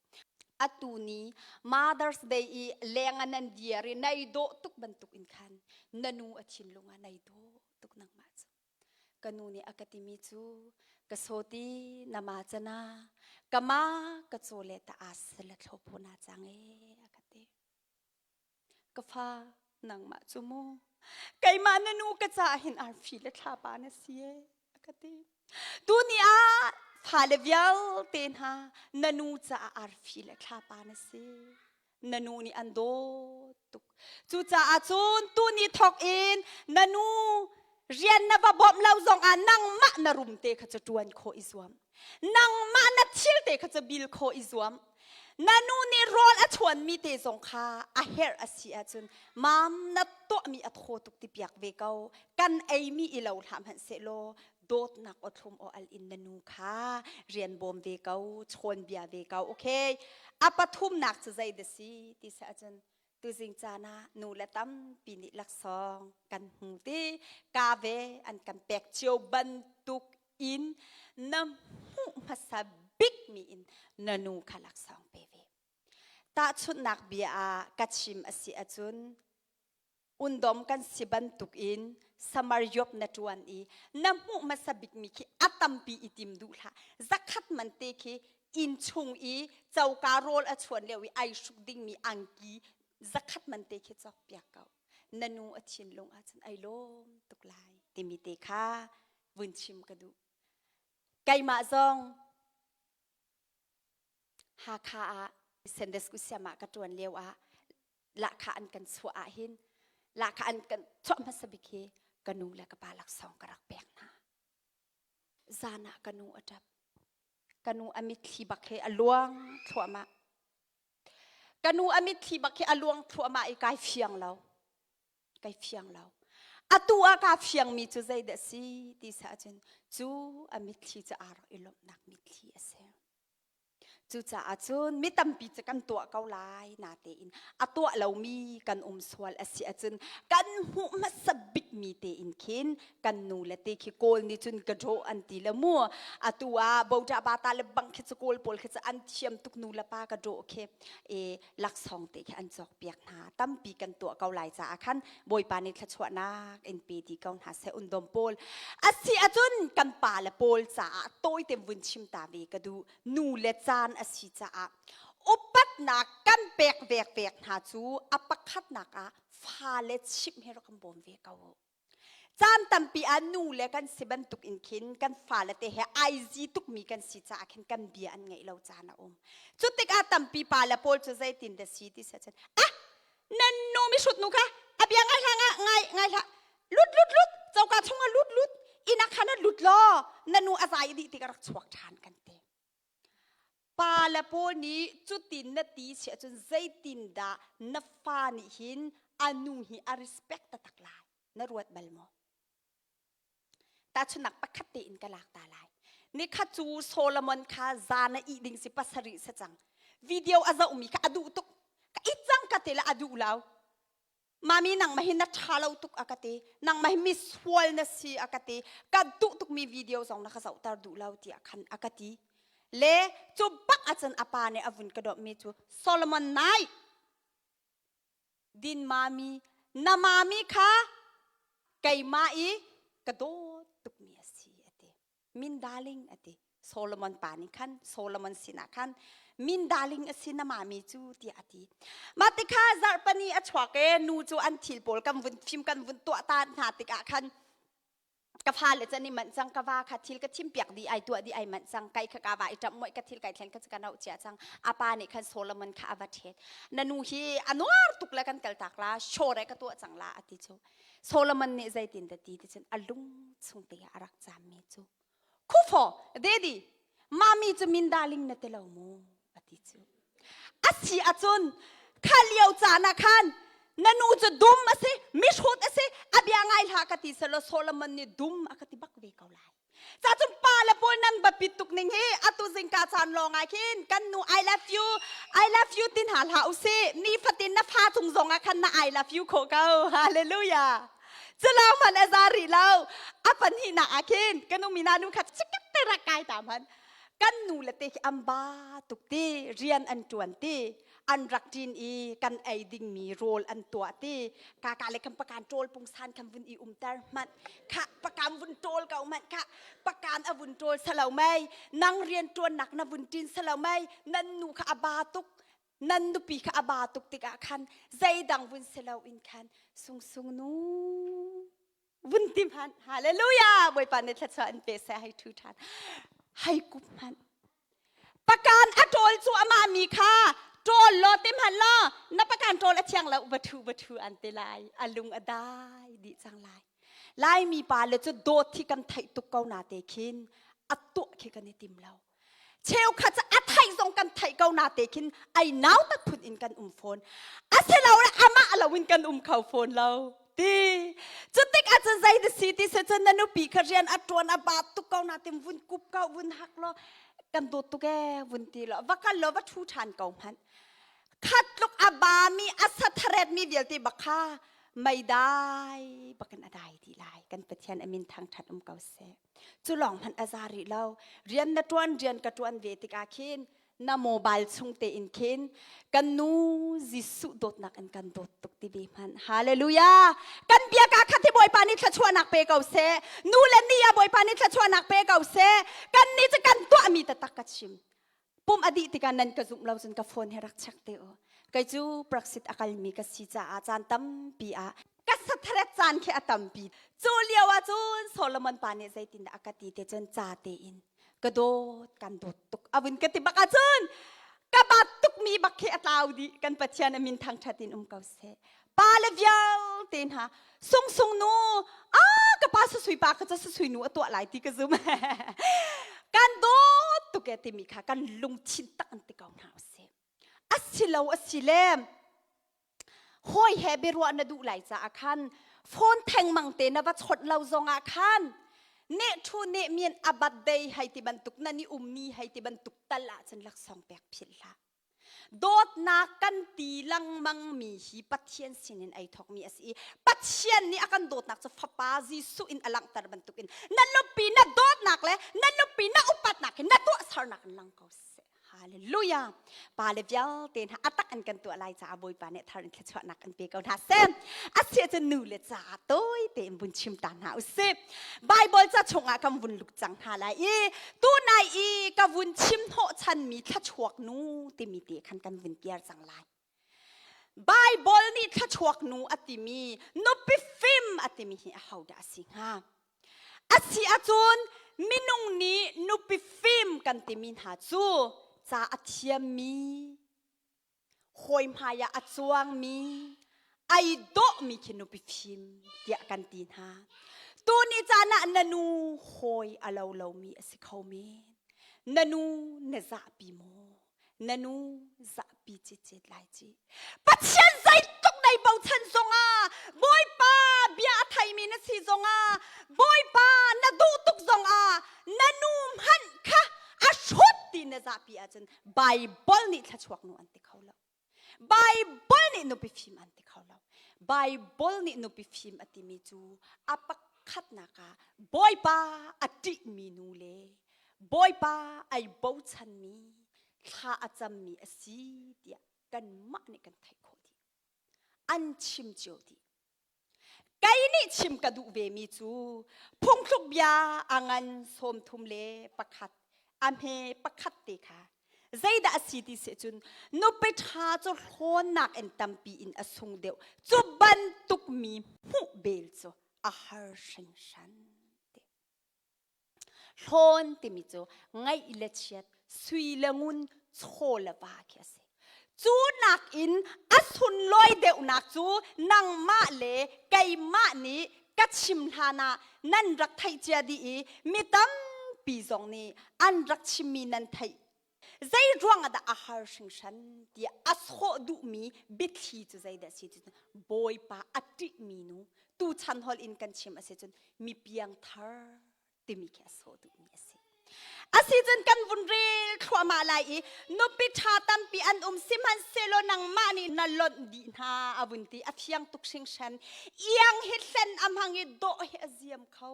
Atu ni Mother's Day i leng ah nan dir i nai dawh tuk bantuk in khan na nu a thinlung ah nai dawh tuk nangmah cu. Ka nu nih a ka timi cu ka sawti na ma cana ka ma ka caw le ta as la thlo na cang e a ka ti. Ka fa nangmah cu mu keimah na nu ka ca hin arfi le thlapa na si e a ka ti. Tuni ah fale vialte hna na nu caah arfi le thlapa na si. Na nu nih an dawt tuk. Cucaah cun tuni thawk in na nu rian na va bawmh lo zong ah nangmah na rum te kha cu ṭuan khawh i zuam. Nangmah na thil te kha cu bil khawh i zuam. Na nu nih rawl a chuanmi te zong kha a herh a si ahcun mam na tuahmi a thaw tuk ti piak ve ko. Kan eimi i lo hlah hmanh sehlaw dawtnak awthlum aw al in na nu kha rian bawm ve ko chawn bia ve ko okay a pathumnak cu zei da si ti se ahcun tuzing caan ah nu le tampi nih laksawng kan hmu ti ka ve an kan pek cio bantuk in na hmuh hmasa bik mi in na nu kha laksawng pe ve tahchunhnak bia ah ka chim a si ahcun undom kan si bantuk in samar yop na ṭuan i na hmuh hmasa bikmi khi a tampi i tim duh hlah zakhat man te khi inn chung i coka rawl a chuan lio i ai hruk dingmi angki zakhat man te khi cawk piak ko na nu a thinlung ahcun ai lawm tuk lai timi te kha vun chim ka duh keimah zong Hakha ah Sunday School siam ah ka ṭuan lio ah lahkhah an kan chuah ah hin lahkhah an kan chuah hmasa bik hi ka nu le ka pa laksawng ka rak pek hna. Zan ah ka nu a ṭap. Ka nu a mitthli bak he a luang thluahmah. Ka nu a mitthli bak hi a luang thluahmah i kai fiang lo. Kai fiang lo. Atu ah kaa fiangmi cu zeidah si ti sa ahcun cu a mitthli cu aa rak i lawmhnak mitthli a si. Cucaah cun mi tampi cu kan tuah ko lai natein a tuah lomi kan um sual a si ahcun kan hmuh hmasa bik. mi te in khin kan nu le te khi kawl nih cun ka draw an ti le mu atu ah bota bata le bang khi cu kawl pawl khi cu an thiam tuk nu le pa ka draw khi e laksawng te khi an cawk piak hna tampi kan tuah ko lai caah khan bawipa nih thluachuahnak in pe ti ko hna seh undom pawl asi ahcun kan pa le pawl caah tawi te vun chim ta ve ka duh nu le caan asi caah upatnak kan pek vek vek hna cu a pakhatnak ah fale chimh he rak kan bawm ve ko Caan tampi ah nu le kan si bantuk in khin kan fale te he ai zi tukmi kan si caah khin kan bia an ngeih lo caan a um. Cu tikah tampi pa le pawl cu zeitin dah si ti seh cun ah nan nu mihrut nu kha a bia ngai hlah ngai ngai hlah lut lut lut coka chungah lut lut inn ah khan lut law na nu a zai dih tik a rak chuak ṭhan kan ti. Pa le pawl nih cutin na ti si ahcun zeitindah na fa nih hin a nu hi a respect taktak lai na ruat bal maw? Tahchunhnak pakhat tein ka lak ta lai. Nikhat cu Solomon kha zan a ih ding si pasarih si cang. Video a zohmi kha a duh tuk. Ka it cang ka te le a duh lo. Mami nangmah hi na ṭha lo tuk a ka ti. Nangmah hi misual na si a ka ti. Ka duh tukmi video zong na ka zohter duh lo tiah khan a ka ti. Le cu bak ahcun a pa nih a vun ka dawtmi cu Solomon nai din mami na mami kha keimah i ka dawt tukmi a si a ti. Min darling a ti. Solomon pa nih khan Solomon sinah khan min darling a si na mami cu tiah a ti. Mah tikha zarhpani a chuak e nu cu an thil pawl kan vun fim kan vun tuah ta hna tikah khan ka fale can i manh cang ka va kha thil ka thim piak dih ai tuah dih ai manh cang kai kha ka va i ṭamh muai ka thil kai thlen ka ka no chia cang a pa nih khan Solomon kha a va ṭhet na nu hi a nuar tuk le kan kal tak la shore ka tuah cang la a ti cu Solomon nih zeitin dah ti ti cun a lung chung te ah a rak caammi cu khufo daddy mami cu min darling na ti lo mu a ti cu a si ahcun kha lio caan ah khan na nu cu dum a si mihrut a si a bia ngai hlah ka ti selaw Solomon nih dum a ka ti bak ve ko lai Ca cun pa le pawl nan biapit tuk ning hi atu zingka caan lawng ah khin kan nu I love you I love you tin hna hlah usih nifatin na fa cung zong ah khan na I love you khawh ko hallelujah culo man a za rih lo a pahnihnak ah khin kan umi na nu kha chikat te rak kai ta man kan nu le te khi an ba tuk ti rian an tuan ti an rak ṭin i kan ei dingmi rawl an tuah ti kaka le kan pakan ṭawl pungsan kan vun i umter hmanh kha pakan vun ṭawl ko hmanh kha pakan a vun ṭawl salo mei nang rian ṭuannak na vun ṭin salo mei nan nu kha a ba tuk nan nupi kha a ba tuk tikah khan zeidang vun silo in khan sung sung nu vun ti hmanh hallelujah bawipa nih thluachuah an pe seh hei ṭhu ṭhan hei kup hmanh Pakan a ṭawl cu amah mi kha ṭawl law ti hmanh law na pakan ṭawl a thiang lo va ṭhu va ṭhu an ti lai a lung a dai dih cang lai Laimi pa le cu dawt hi kan theih tuk ko na te khin a tuah khi kan i tim lo cheukhat cu a theih zong kan theih ko na te khin ai nau tak phun in kan um fawn asilole amah lo in kan um kho fawn lo ti cu tik ah cun zei na si ti si cun na nupi kha rian a ṭuan a ba tuk ko na tim vun kup ko vun hak law kan dawt tuk ee vun ti law va kal law va ṭhu ṭhan ko hmanh khat tluk a ba mi a satharet mi vialte bak kha meidai bakin a dai ti lai kan Pathian a min thangṭhat um ko seh cu lawng hmanh a za rih lo rian na ṭuan rian ka ṭuan ve tikah khin na mobile chung tein khin kan nu Jesuh dawtnak in kan dawt tuk ti ve hmanh hallelujah kan biaka khat hi Bawipa nih thluachuahnak pe ko seh nu le ni ah Bawipa nih thluachuahnak pe ko seh kan nih cu kan tuahmi taktak ka chim pum a dih tikah nan ka zumh lo cun ka phone he rak check te u kei cu Brexit a kalmi ka si caah caan tampi ah ka satharet caan khi a tampi cu lio ah cun Solomon pa nih zeitindah a ka ti te cun ca tein ka dawt kan dawt tuk a vun ka ti bak ahcun ka bat tukmi bak khi a tlau dih kan Pathian a min thangṭhat in um ko seh pa le vialte hna sung sung nu a ka pa susui pa ka cu susui nu a tuah lai ti ka zum kan dawt tuk e timi kha kan lungthin tak an ti ko hna usih asilo asile hawi he biaruah na duh lai caah khan phone thengmang te na va chawnh lo zongah khan neh thu neh mian a birthday hei ti bantuk nan i ummi hei ti bantuk tal ah cun laksawng pek philh hlah. Dawtnak kan ti lengmang mi hi Pathian sinin ei thawkmi a si i Pathian nih a kan dawtnak cu Fapa Jesuh in a langhter bantukin na nupi na dawtnak le na nupi na upatnak hi na tuahsernak in lang ko seh. Hallelujah. Pa le vialte hna atak an kan tuah lai caah Bawipa nih thar in thluachuahnak an pe ko hna seh. A si ahcun nu le caah tawi tein vun chim ta hna usih. Bible ca chungah kan vun luk cang hna lai i tunai i ka vun chim hnawh chanmi thlachuak nu timi te khan kan vun piar cang lai. Bible nih thlachuak nu a timi nupi fim a timi hi ahodah a si hnga? A si ahcun minung nih nupi fim kan timi hna cu ca a thiammi, hawi hmai ah a cuangmi, ai dawhmi khi nupi fim tiah kan ti hna. Tuni caan ah na nu hawi a lo lomi a si kho men. Na nu na zahpi maw? Na nu zahpi citcet lai ci. Pathian zeitluk nei bochan zongah Bawipa bia a theimi na si zongah Bawipa na duh tuk zongah na nu hmanh kha a hrut ti na zahpi ahcun Bible nih thluachuak nu an ti kho lo. Bible nih nupi fim an ti kho lo. Bible nih nupi fim a timi cu a pakhatnak ah Bawipa a ṭihmi nu le Bawipa ai bochanmi thla a cammi a si tiah kanmah nih kan theih khawh dih. An chim cio dih. Kei nih chim ka duh vemi cu phungthluk bia a ngan 31 a hme pakhat te kha zeidah a si ti si cun nupi ṭha cu hlawnnak in tampi in a sung deuh cu bantuk mi hmuh bel cu a har hringhran. Hlawn timi cu ngaih le chiat, sui le ngun, chaw le va khi a si. Cu nakin a sunlawi deuhnak cu nangmah le keimah nih ka chim hlan ah nan rak theih cia dih i mi tampi zong nih an rak chimmi nan theih. Zei ruang ah dah a har hringhran tiah a sawh duhmi biathli cu zeidah a si ti cun Bawipa a ṭihmi nu tuchan holh in kan chim a si cun mi piangthar timi khi a sawh duhmi a si. Asi cun kan vun rel thluahmah lai i nupi ṭha tampi an um sihmanhsehlaw nangmah nih na lonh dih hna a vun ti a fiang tuk hringhran. Iang hi hlen a hmang i dawh hi a ziam kho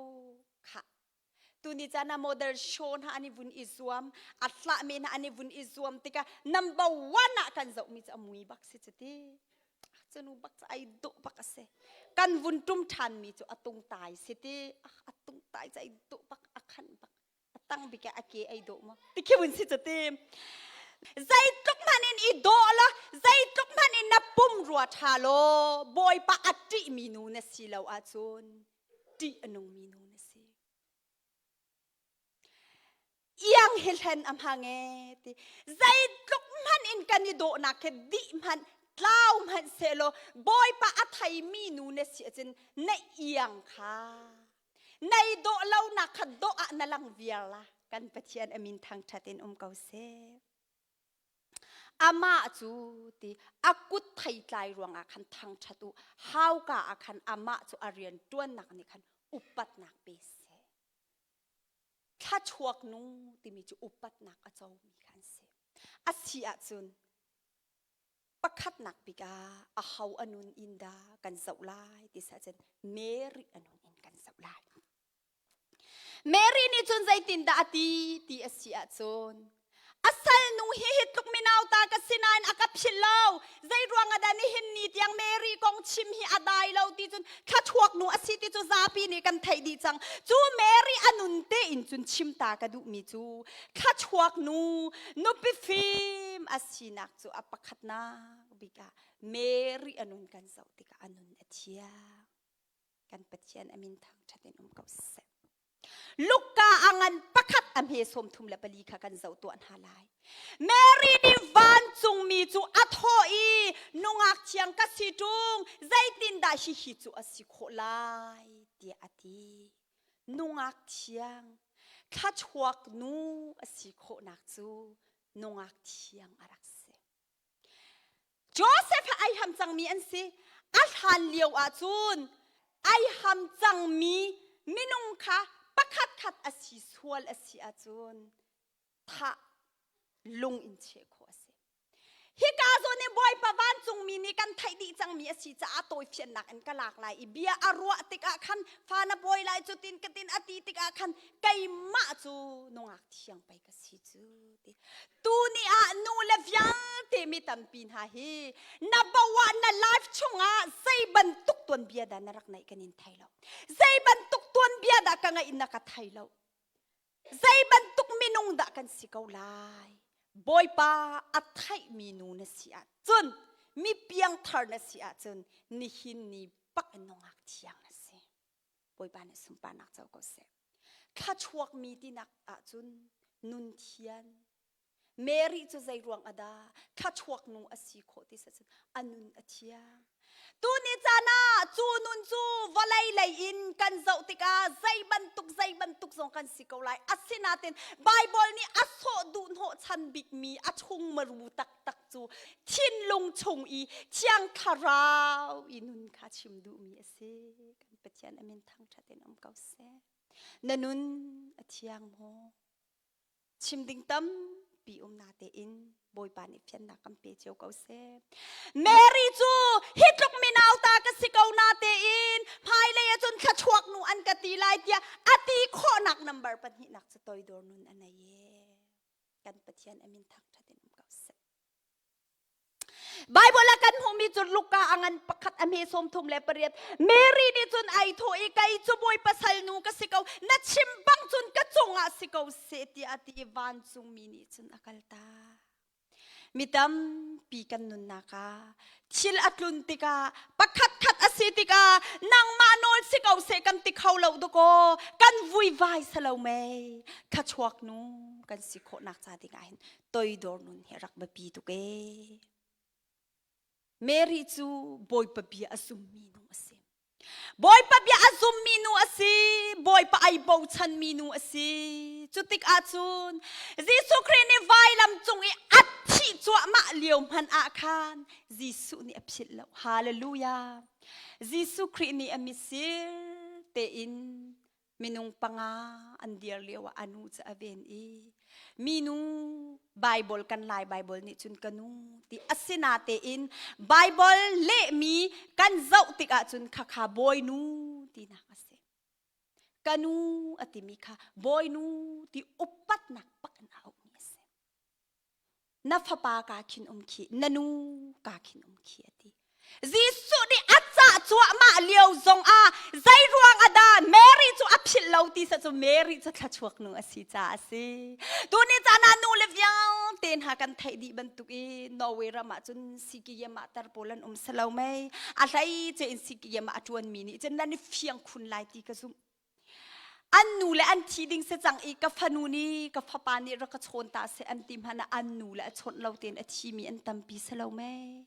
khah. Tuni caan ah model show hna an i vun i zuam, a hlah men hna an i vun i zuam tikah number one ah kan zohmi cu a mui bak si cu ti. Cunu bak cu ai dawh bak a si. Kan vun ṭum ṭhanmi cu a tungtai si ti. A tungtai cu ai dawh bak, a khan bak. A tang bik ah a ke ai dawh maw? Ti khi vun si cu ti. Zeitluk hmanh in i dawh la, zeitluk hmanh in na pum rua ṭha law, Bawipa a ṭihmi nu na si lo ahcun ṭih a nungmi nu na si. Iang hi hlen a hmang e ti. Zeitluk hmanh in kan i dawhnak he dih hmanh tlau hmanh sehlaw Bawipa a theimi nu na si ahcun na iang kha nei dawh lonak kha dawh ah na lang viar la. Kan Pathian a min thangṭhat in um ko seh. Amah cu ti a kut theitlai ruangah khan thangṭhat u. Hauka ah khan amah cu a rian ṭuannak nih khan upatnak pe seh. Thlachuak nu timi cu upatnak a comi kha an si. A si ahcun pakhatnak bik ah aho a nun in dah kan zoh lai ti si ahcun Mary a nun in kan zoh lai. Mary nih cun zeitindah a ti ti a si ahcun a salnu hi hi tluk minauta ka si nain a ka philh lo zei ruang ah dah nihin ni tiang Mary kong chim hi a dai lo ti cun thlachuak nu a si ti cu zapi nih kan theih dih cang cu Mary a nun tein cun chim ta ka duhmi cu thlachuak nu nupi fim a sinak cu a pakhatnak bik ah Mary a nun kan zoh tikah a nun a thiang kan Pathian a min thangṭhat in um ko seh. Luka a ngan pakhat a hme 34 kha kan zoh tuah hna lai. Mary nih vancungmi cu a thawh i nungak thiang ka si ṭung zeitindah hihi cu a si khawh lai tiah a ti. Nungak thiang thlachuak nu a si khawhnak cu nungak thiang a rak si. Joseph ai ham cangmi an si. A hlan lio ahcun ai ham cangmi minung kha pakhat khat a si sual a si ahcun thah lung in cheh khawh a si. Hika zawn i Bawipa vancungmi nih kan theih dih cangmi a si caah tawifiannak in ka lak lai i bia a ruah tikah khan fa na bawi lai cu tin ka tin a ti tikah khan keimah cu nungak thiang pei ka si cu ti. Tuni ah nu le vialte mi tampi hna hi na bawa na life chungah zei bantuk tuanbia dah na rak neih kan in thei lo. Zei bantuk tuanbia dah ka ngeih na ka thei lo. Zei bantuk minung dah kan si ko lai? Bawipa a theihmi nu na si ahcun, mi piangthar na si ahcun, nihin ni bak in nungak thiang na si. Bawipa nih sunparnak co ko seh. Thla chuakmi tinak ahcun nun thian. Mary cu zei ruang a dah thla chuak nu a si khawh ti cun a nun a thiang. Tuni caan ah cu nun cu vawlei lei in kan zoh tikah zei bantuk zei bantuk zong kan si ko lai. Asinain Baibal nih a sawh duh hnawhchan bikmi a chung maru taktak cu thinlung chung i Thiang Thlarau i nun kha chim duhmi a si. Kan Pathian a min thangṭhat in um ko seh. Na nun a thiang maw? Chim ding tampi um na tein Bawipa nih fiannak kan pe cio ko seh. Mary cu hi tluk minau ta ka si ko na tein hmailei ahcun thluachuak nu an ka ti lai tiah a ti khawhnak number pahnihnak cu toidor nun a nei e. Kan Pathian a min thangṭhat in um ko seh. Bible ah kan hmuhmi cu Luka a ngan pakhat a hme 38. Mary nih cun ai thawh i kei cu Bawipa salnu ka si ko na chim bang cun ka cungah si ko seh tiah a ti i vancungmi nih cun a kaltak. Mi tampi kan nunnak ah thil a tlun tikah pakhat khat a si tikah nangmah nawl si ko seh kan ti kho lo dakaw kan vuivai salo mei thluachuak nu kan si khawhnak ca dingah hin toidor nun hi rak biapi tuk ee. Mary cu Bawipa bia a zummi nu a si. Bawipa bia a zummi nu a si. Bawipa ai bochanmi nu a si. Cu tik ahcun Jesuh Khrih nih vailam cung i a thih cuahmah lio hmanh ah khan Jesuh nih a philh lo. Hallelujah. Jesuh Khrih nih a mitsir tein minung panga an dir lio ah a nu cu a ven i minu Bible kan Lai Bible nih cun ka nu ti asinatein Bible lehmi kan zoh tikah cun khakha bawinu tinak a si. Ka nu a timi kha bawinu ti upatnak pak in a auhmi a si. Na fapa ka khin um khi na nu ka khin um khi a ti. Jesuh nih a cah cuahmah lio zong ah zei ruang ah dah Mary cu a philh lo ti sa cu Mary cu thluachuak nu a si caah a si. Tuni caan ah nu le vialte hna kan theih dih bantuk i Norway ram ah cun sikiyam ah tar pawl an um salo mei. A hlei ce in sikiyam ah a ṭuanmi nih cun nan i fiang khun lai ti ka zumh. An nu le an thi ding si cang i ka fanu nih ka fapa nih rak ka chawn ta seh an ti hmanh ah an nu le a chawnh lo tein a thimi an tampi si lo mei.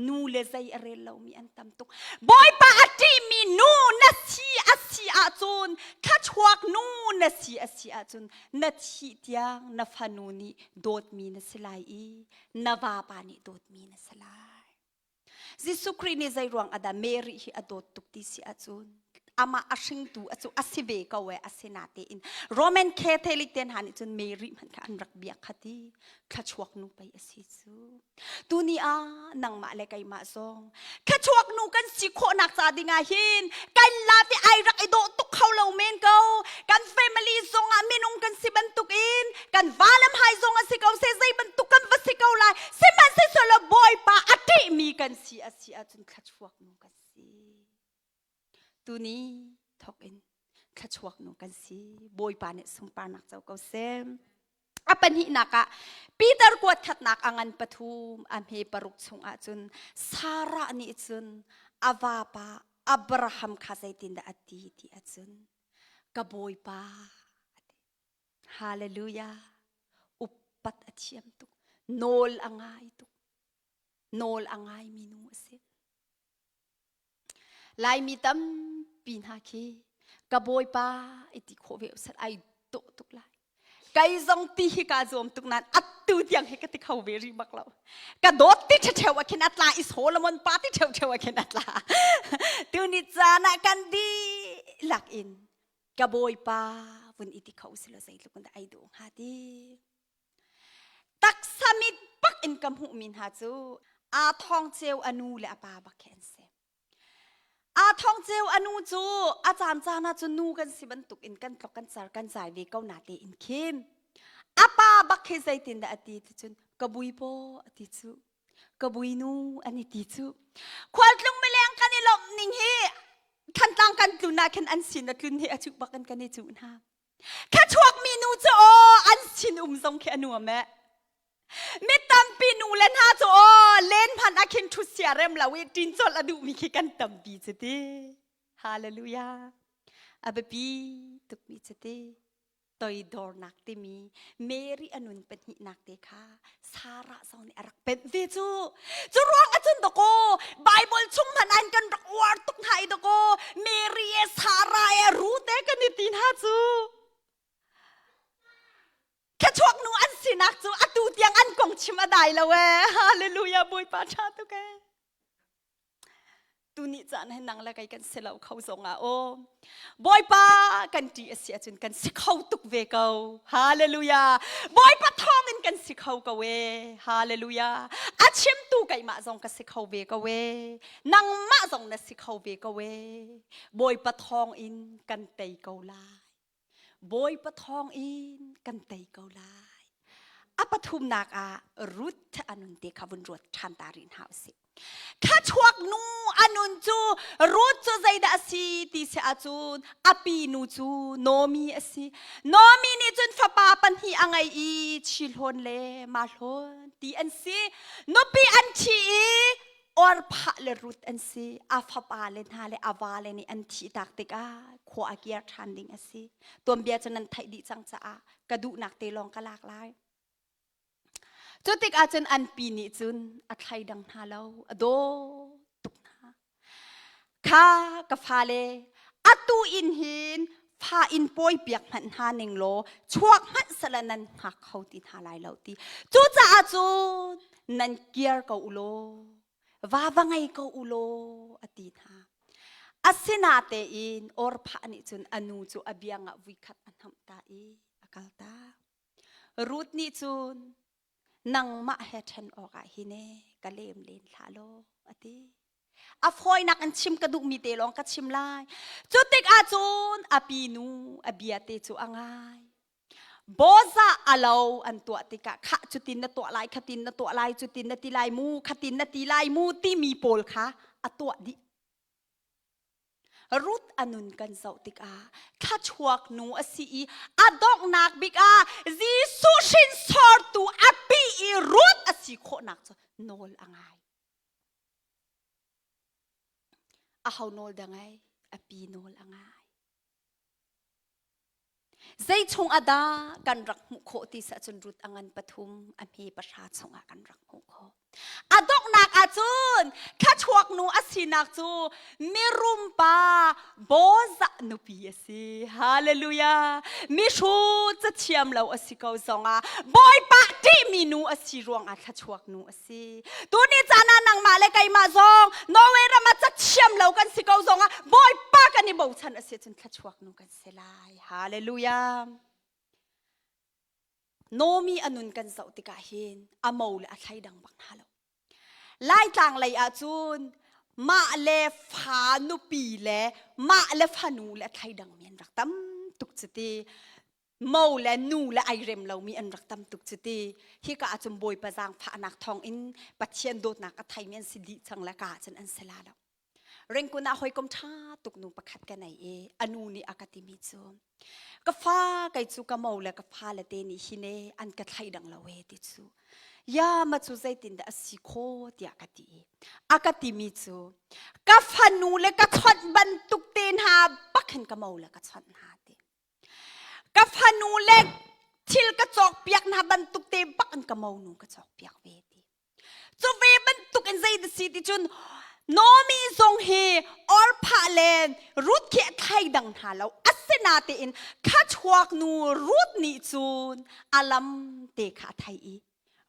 Nu le zei a rel lomi an tam tuk. Bawipa a ṭihmi nu na si a si ahcun thluachuak nu na si a si ahcun na thih tiang na fanu nih dawtmi na si lai i na vapa nih dawtmi na si lai. Jesuh Khrih nih zei ruang ah dah Mary hi a dawt tuk ti si ahcun amah a hringtu a cu a si ve ko e asinatein Roman Catholic te hna nih cun Mary hmanh kha an rak biak kha ti thluachuak nu pei a si cu tuni ah nangmah le keimah zong thluachuak nu kan si khawhnak ca dingah hin kan laf i ai rak i dawh tuk kho lo men ko kan family zong ah minung kan si bantuk in kan valam hai zong a si ko se zei bantuk kan va si ko lai sihmanhsehlaw Bawipa a ṭihmi kan si a si ahcun thluachuak nu kan si tuni thawk in thluachuak nu kan si Bawipa nih sunparnak co ko seh a pahnihnak ah Peter kuat khatnak a ngan pathum a hme paruk chung ahcun Sarah nih cun a vapa Abraham kha zeitindah a ti ti ahcun ka bawipa a ti Hallelujah upat a thiam tuk nawl a ngai tuk nawl a ngaimi nu a si Laimi tampi hna khi ka bawipa i ti khawh ve usat ai dawh tuk lai. Kai zong ti hi kaa zuam tuk nain attu tiang hi ka ti kho ve rih bak lo. Ka dawt ti ṭheo ah khin a tla i Solomon pa ti ṭheo ah khin a tla. Tuni caan ah kan dihlak in ka bawipa vun i ti kho usih law zeitluk in dah ai dawh hnga ti. Taksa mit bak in ka hmuhmi hna cu aa thawng ceu a nu le a pa bak khi an si. Aa thawng ceu a nu cu a caan caan ah cun nu kan si bantuk in kan tlok kan car kan zai ve ko na te in khin. A pa bak khi zeitin dah a ti ti cun ka bui paw a ti cu. Ka bui nu an i ti cu. Khualtlung mileng kan i lawmh ning hi Thantlang kan tlun ah khin an sin a tlun hi a cuh bak in kan i cuh hna. Thlachuakmi nu cu aw an sin um zong khi a nuam eh. Mi tampi nu le hna cu aw len hmanh ah khin ṭhut sia rem lo i ṭin colh a duhmi khi kan tampi cu ti. Hallelujah. A biapi tukmi cu ti. Toidornak timi Mary a nun pahnihnak te kha Sarah zong nih a rak penh ve cu. Cu ruang ahcun dakaw Bible chung hmanh an kan rak uar tuk hna i dakaw Mary e Sarah e Ruth e kan i ti hna cu. Thlachuak nu an sinak cu atu tiang an kong chim a dai lo e. Hallelujah Bawipa ṭha tuk e. Tuni caan hin nang le kei kan si lo kho zong ah aw. Bawipa kan ṭih a si ahcun kan si kho tuk ve ko. Hallelujah. Bawipa thawng in kan si kho ko e. Hallelujah. A chimtu keimah zong ka si kho ve ko e. Nangmah zong na si kho ve ko e. Bawipa thawng in kan tei ko lai. Bawipa thawng in kan tei ko lai. A pathumnak ah Ruth a nun te kha vun ruat ṭhan ta rih hna usih. Thlachuak nu a nun cu Ruth cu zeidah a si ti si ahcun a pi nu cu Nomi a si. Nomi nih cun fapa pahnih a ngei i Chihlawn le Mahlon ti an si. Nupi an ṭhi i Orphah le Ruth an si. A fapa le hna le a vale nih an thih tak tikah khua a kir ṭhan ding a si. Tuanbia cu nan theih dih cang caah ka duhnak te lawng ka lak lai. Cu tikah cun an pi nih cun a thleidang hna lo, a daw tuk hna. Kha ka fale, atu in hin fa in pawi piak hmanh hna ning law chuak hmanh sala nan hngak kho ti hna lai lo ti. Cucaah cun nan kir ko u law, va va ngei ko u law a ti hna. Asinatein Orphah nih cun a nu cu a biang ah vuikhat a hnamh ta i a kal ta. Ruth nih cun nangmah he ṭhen awkah hi ne ka lem len hlah law a ti. A fawinak in chim ka duhmi te lawng ka chim lai. Cu tikah cun a pinu a bia te cu a ngai. Boza a lo an tuah tikah khah cutin na tuah lai khatin na tuah lai cutin na ti lai mu khatin na ti lai mu timi pawl kha a tuah dih. Ruth a nun kan zoh tikah thlachuak nu a si i a donghnak bik ah Jesuh hrinsortu a pi i Ruth a si khawhnak cu nawl a ngai. Aho nawl dah ngai? A pi nawl a ngai. Zei chung ah dah kan rak hmuh khawh ti sah cun Ruth a ngan pathum a hme pahra chungah kan rak hmuh khawh. A donghnak ahcun thlachuak nu a sinak cu mirum pa Bozah nupi a si. Hallelujah. Mihrut cathiam lo a si ko zongah Bawipa ṭihmi nu a si ruangah thlachuak nu a si. Tuni caan ah nangmah le keimah zong Norway ram ah cathiam lo kan si ko zongah Bawipa kan i bochan a si cun thlachuak nu kan si lai. Hallelujah. Nomi a nun kan zoh tikah hin a mo le a thleidang bak hna lo. Laitlang lei ah cun mah le fa nupi le mah le fanu le a thleidang mi an rak tam tuk cu ti. Mo le nu le ai rem lomi an rak tam tuk cu ti. Hika ah cun Bawipa zaangfahnak thawng in Pathian dawtnak a theimi an si dih cang le ka ah cun an si la lo. Ringkun ah hawikom ṭha tuk nu pakhat ka nei i a nu nih a ka timi cu ka fa kei cu ka mo le ka fa le te nih hi ne an ka thleidang lo e ti cu ya ma cu zeitindah a si kho tiah ka ti i a ka timi cu ka fanu le ka chawnh bantuk te hna bak hin ka mo le ka chawnh hna ti ka fanu le thil ka cawk piak hna bantuk te bak in ka mo nu ka cawk piak ve ti Cu ve bantuk in zei si ti cun Nomi zong hi Orphah le Ruth khi a thlai dang hna lo. Asinatein khachuak nu Ruth nih cun a lam te kha a thei i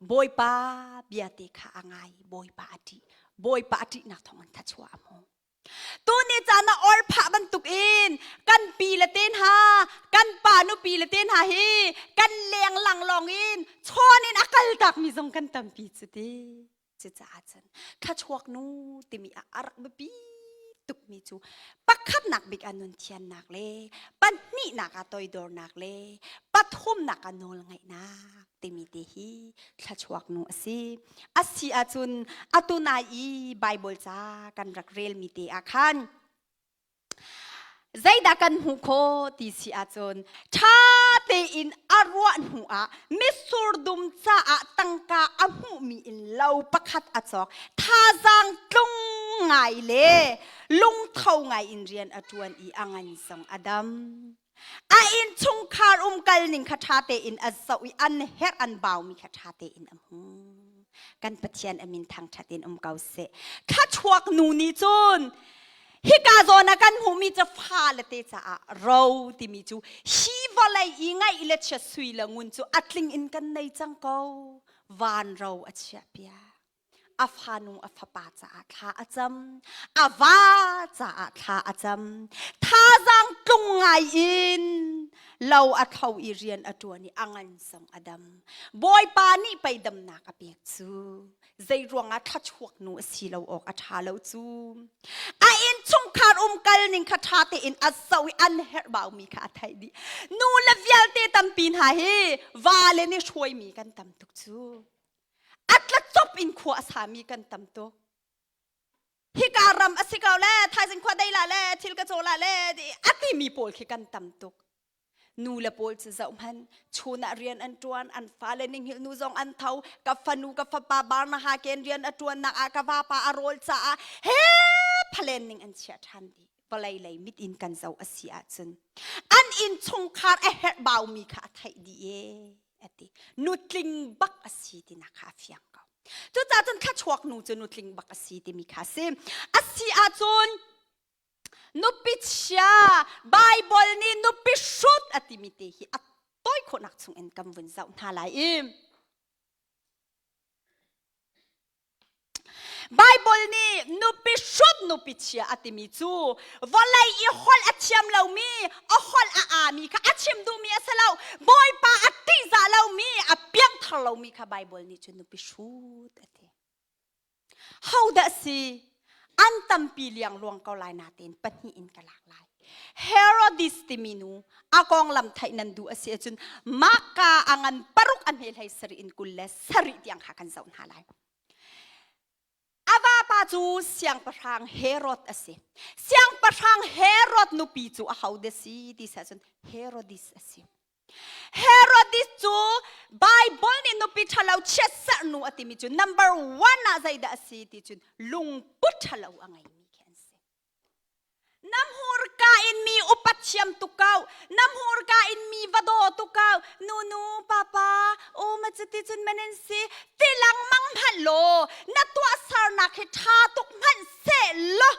Bawipa bia te kha a ngai Bawipa a ṭih. Bawipa a ṭihnak thawng in thachuah a hmu. Tuni caan ah or phah bantuk in kan pi le te hna, kan pa nupi le te hna hi kan leng lang lawng in chawn in a kal takmi zong kan tampi cu ti. Cucaah cun thluachuak nu timi ah a rak biapi tukmi cu pakhatnak bik ah nun thiannak le pahnihnak ah toidornak le pathumnak ah nawlngaihnak timi te hi thluachuak nu a si. A si ahcun atu nai i Bible ca kan rak relmi te ah khan Zeidah kan hmuh khawh ti si ahcun ṭha tein a ruah hnu ah mitsur dum caah tangka a hmuhmi in lo pakhat a cawk. Thazaang tlung ngai le lungtho ngai in rian a ṭuan i a ngan zong a dam. A innchungkhar umkal ning kha ṭha tein a zoh i an herh an baumi kha ṭha tein a hmu. Kan Pathian a min thangṭhat in um ko seh. Thluachuak nu nih cun hika zawn ah kan hmuhmi cu fale te caah ro timi cu hi vawlei i ngaih le chia sui le ngun cu a tling in kan nei cang ko. Van ro a chiah piak. A fanu a fapa caah thla a cam. A va caah thla a cam. Thazaang tlung ngai in lo a tho i rian a ṭuan i a ngan zong a dam. Bawipa nih pei damnak a pek cu zei ruangah thluachuak nu a si lo awk a ṭha lo cu. A innchungkhar umkal ning kha ṭha tein a zoh i an herh baumi kha a theih dih. Nu le vialte tampi hna hi va le nih hruaimi kan tam tuk cu. A tlacop in khua a sami kan tam tuk. Hika ram a si ko le thaizing khua dei la le thil ka caw la le a timi pawl khi kan tam tuk. Nu le pawl cu zoh hmanh chun ah rian an ṭuan an fale ninghil nu zong an tho ka fanu ka fapa barnaha ken rian a ṭuannak ah ka vapa a rawl caah he phalen ning an chiah ṭhan dih vawlei lei mit in kan zoh a si ahcun an innchungkhar a herh baumi kha a theih dih e a ti nutling bak a si tinak kha a fiang ko cucaah cun thlachuak nu cu nutling bak a si timi kha a si a si ahcun Nupi chia Bible nih nupi hrut a timi te hi a tawi khawhnak chung in kan vun zoh hna lai i Bible nih nupi hrut nupi chia a timi cu vawlei i holh a thiam lomi a holh a aami kha a chim duhmi a si lo Bawipa a ṭihzah lomi a piangthar lomi kha Bible nih cun nupi hrut a ti. Hodah si? An tampi liangluang ko lai natein pahnih in ka lak lai. Herodis timi nu a konglam theih nan duh a si ahcun Maka a ngan paruk a hme hlei sarih in 27 tiang kha kan zoh hna lai. A vapa cu siangpahrang Herod a si. Siangpahrang Herod nupi cu ahodah si ti si ahcun Herodis a si. Herodis cu Bible nih nupi ṭhalo chiatserh nu a timi cu number one ah zeidah a si ti cun lungput ṭhalo a ngeimi khi an si. Na hmurka in mi upat thiam tuk ko, na hmurka in mi va daw tuk ko, nunu papa, o ma cuti cun manin si, ti lengmang hmanh law, na tuahsernak hi ṭha tuk hmanh seh law,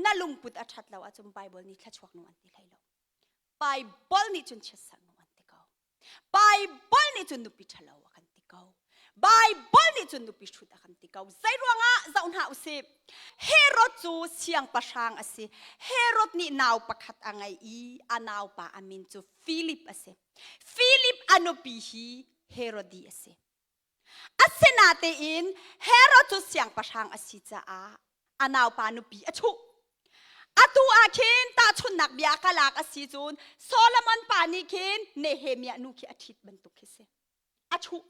na lungput a ṭhat lo ahcun Bible nih thluachuak nu an ti hlei lo. Bible nih cun chiatserh nu an ti ko. Bible nih cun nupi ṭhalo a kan ti ko. Bible nih cun nupi hrut a kan ti ko. Zei ruangah zoh hna usih. Herod cu siangpahrang a si. Herod nih nau pakhat a ngei i a naupa a min cu Philip a si. Philip a nupi hi Herodi a si. Asinatein Herod cu siangpahrang a si caah a naupa nupi a chuh. Atu ah khin tahchunhnak bia ka lak a si cun Solomon pa nih khin Nehemiah nu khi a ṭhit bantuk khi si. A chuh.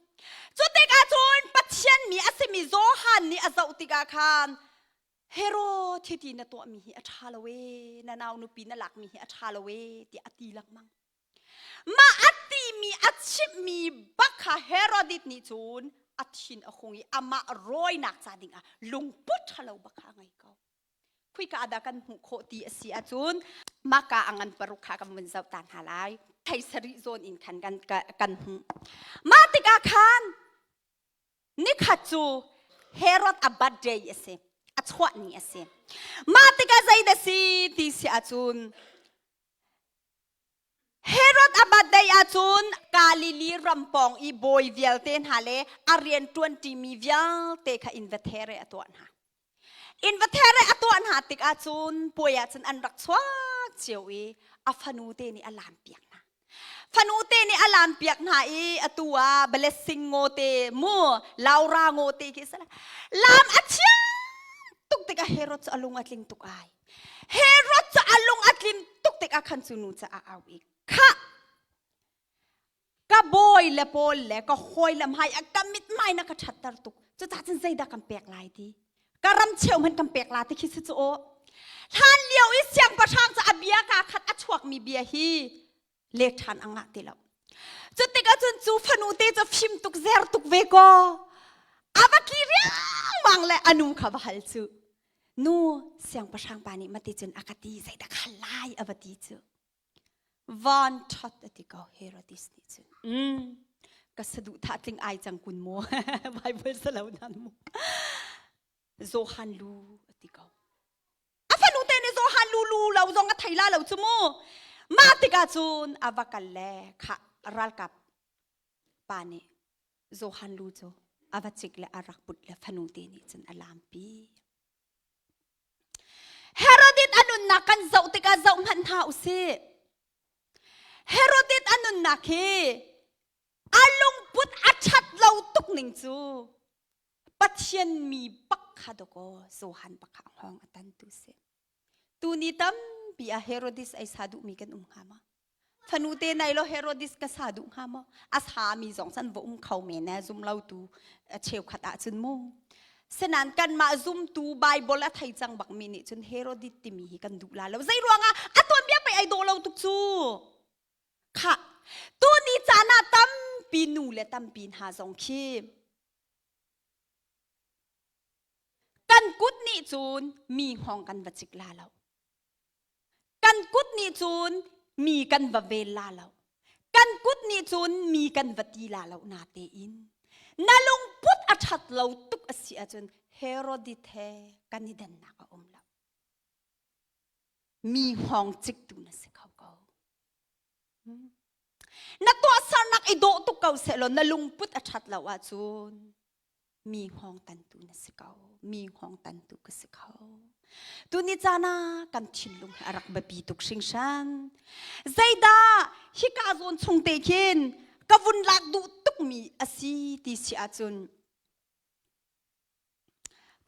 Cu tikah cun Pathian mi a simi Johan nih a zoh tikah khan Herod hiti na tuahmi hi a ṭha lo ee, na nau nupi na lakmi hi a ṭha lo ee tiah a ti lengmang. Mah a timi a chimhmi bak kha Herodit nih cun a thin a hung i amah rawinak ca dingah lungput ṭhalo bak kha a ngei ko. Khuika ah dah kan hmuh khawh ti a si ahcun maka a ngan paruk kha kan vun zoh ta hna lai. Thei sarih zawn in khan kan, kan hmuh. Mah tikah khan nikhat cu Herod a birthday a si. A chuah ni a si. Mah tikah zeidah si ti si ahcun Herod a birthday ahcun Galilee ram pawng i bawi vialte hna le a rian ṭuanṭimi vialte kha invathere a tuah hna. Invathere a tuah hna. hna tik ahcun puai ahcun an rak chuak cio i a fanu te nih a lam piak hna. Fanu te nih a lam piak hna i atu ah blessing ngo te mu Laura ngo te khi sala lam a thiam tuk tikah Herod cu a lung a tling tuk ai. Herod cu a lung a tlin tuk tikah khan cu nu cu a au i khah ka bawi le pawl le ka hawi le hmai a ka mithmai na ka ṭhatter tuk cucah cun zeidah kan pek lai ti ka ram cheu hmanh kan pek la ti khi si cu aw hlan lio i siangpahrang cu a bia kaa khat a chuakmi bia hi let ṭhan a ngah ti lo cu tikah cun cu fanu te cu fim tuk zer tuk ve kaw a va tli riangmang le a nu kha va hal cu nu siangpahrang pa nih mati cun a ka ti zeidah ka hal lai a va ti cu Van ṭhat a ti ko Herodis nih cun. Mm, ka saduhthah tling ai cang kun maw? Bible salo nan mu. Johan lu a ti ko. A fanu te nih Johan lu lu lo zong a thei la lo cu mu. Mah tikah cun a va kal le kha ralkap pa nih Johan lu cu a va cik le a rak put le fanu te nih cun a lampi. Herodit a nunnak kan zoh tikah zoh hmanh hna u sih. Herodit a nunnak hi a lungput a ṭhat lo tuk ning cu Pathian mi bak kha dawkaw Johan bak kha a hngawng a tantu si. Tuni tampi ah Herodis ei sa duhmi kan um hnga ma? Fanu te nei lo Herodis ka sa duh hnga maw? A sami zong san va um kho men eh zum lo tu cheukhat ah cun mu. Senan kanmah zumtu Bible a thei cang bak mi nih cun Herodis timi hi kan duh la lo. Zei ruangah a tuanbia pei ai dawh lo tuk cu. Khah tu ni caan ah tampi nu le tampi hna zong khi kan kut nih cun mi hngawng kan va cik la lo. Kan kut nih cun mi kan va vel la lo. Kan kut nih cun mi kan va ti la lo na tein. Na lungput a ṭhat lo tuk a si ahcun Herodit he kan i dannak a um lo. Mi hngawng ciktu na si kho ko. Na tuahsernak i dawh tuk ko sehlaw na lungput a ṭhat lo ahcun mi hngawng tantu na si ko mi hngawng tantu ka si kho tuni caan ah kan thinlung hi a rak biapi tuk hringhran zeidah hika zawn chung te khin ka vun lak duh tukmi a si ti si ahcun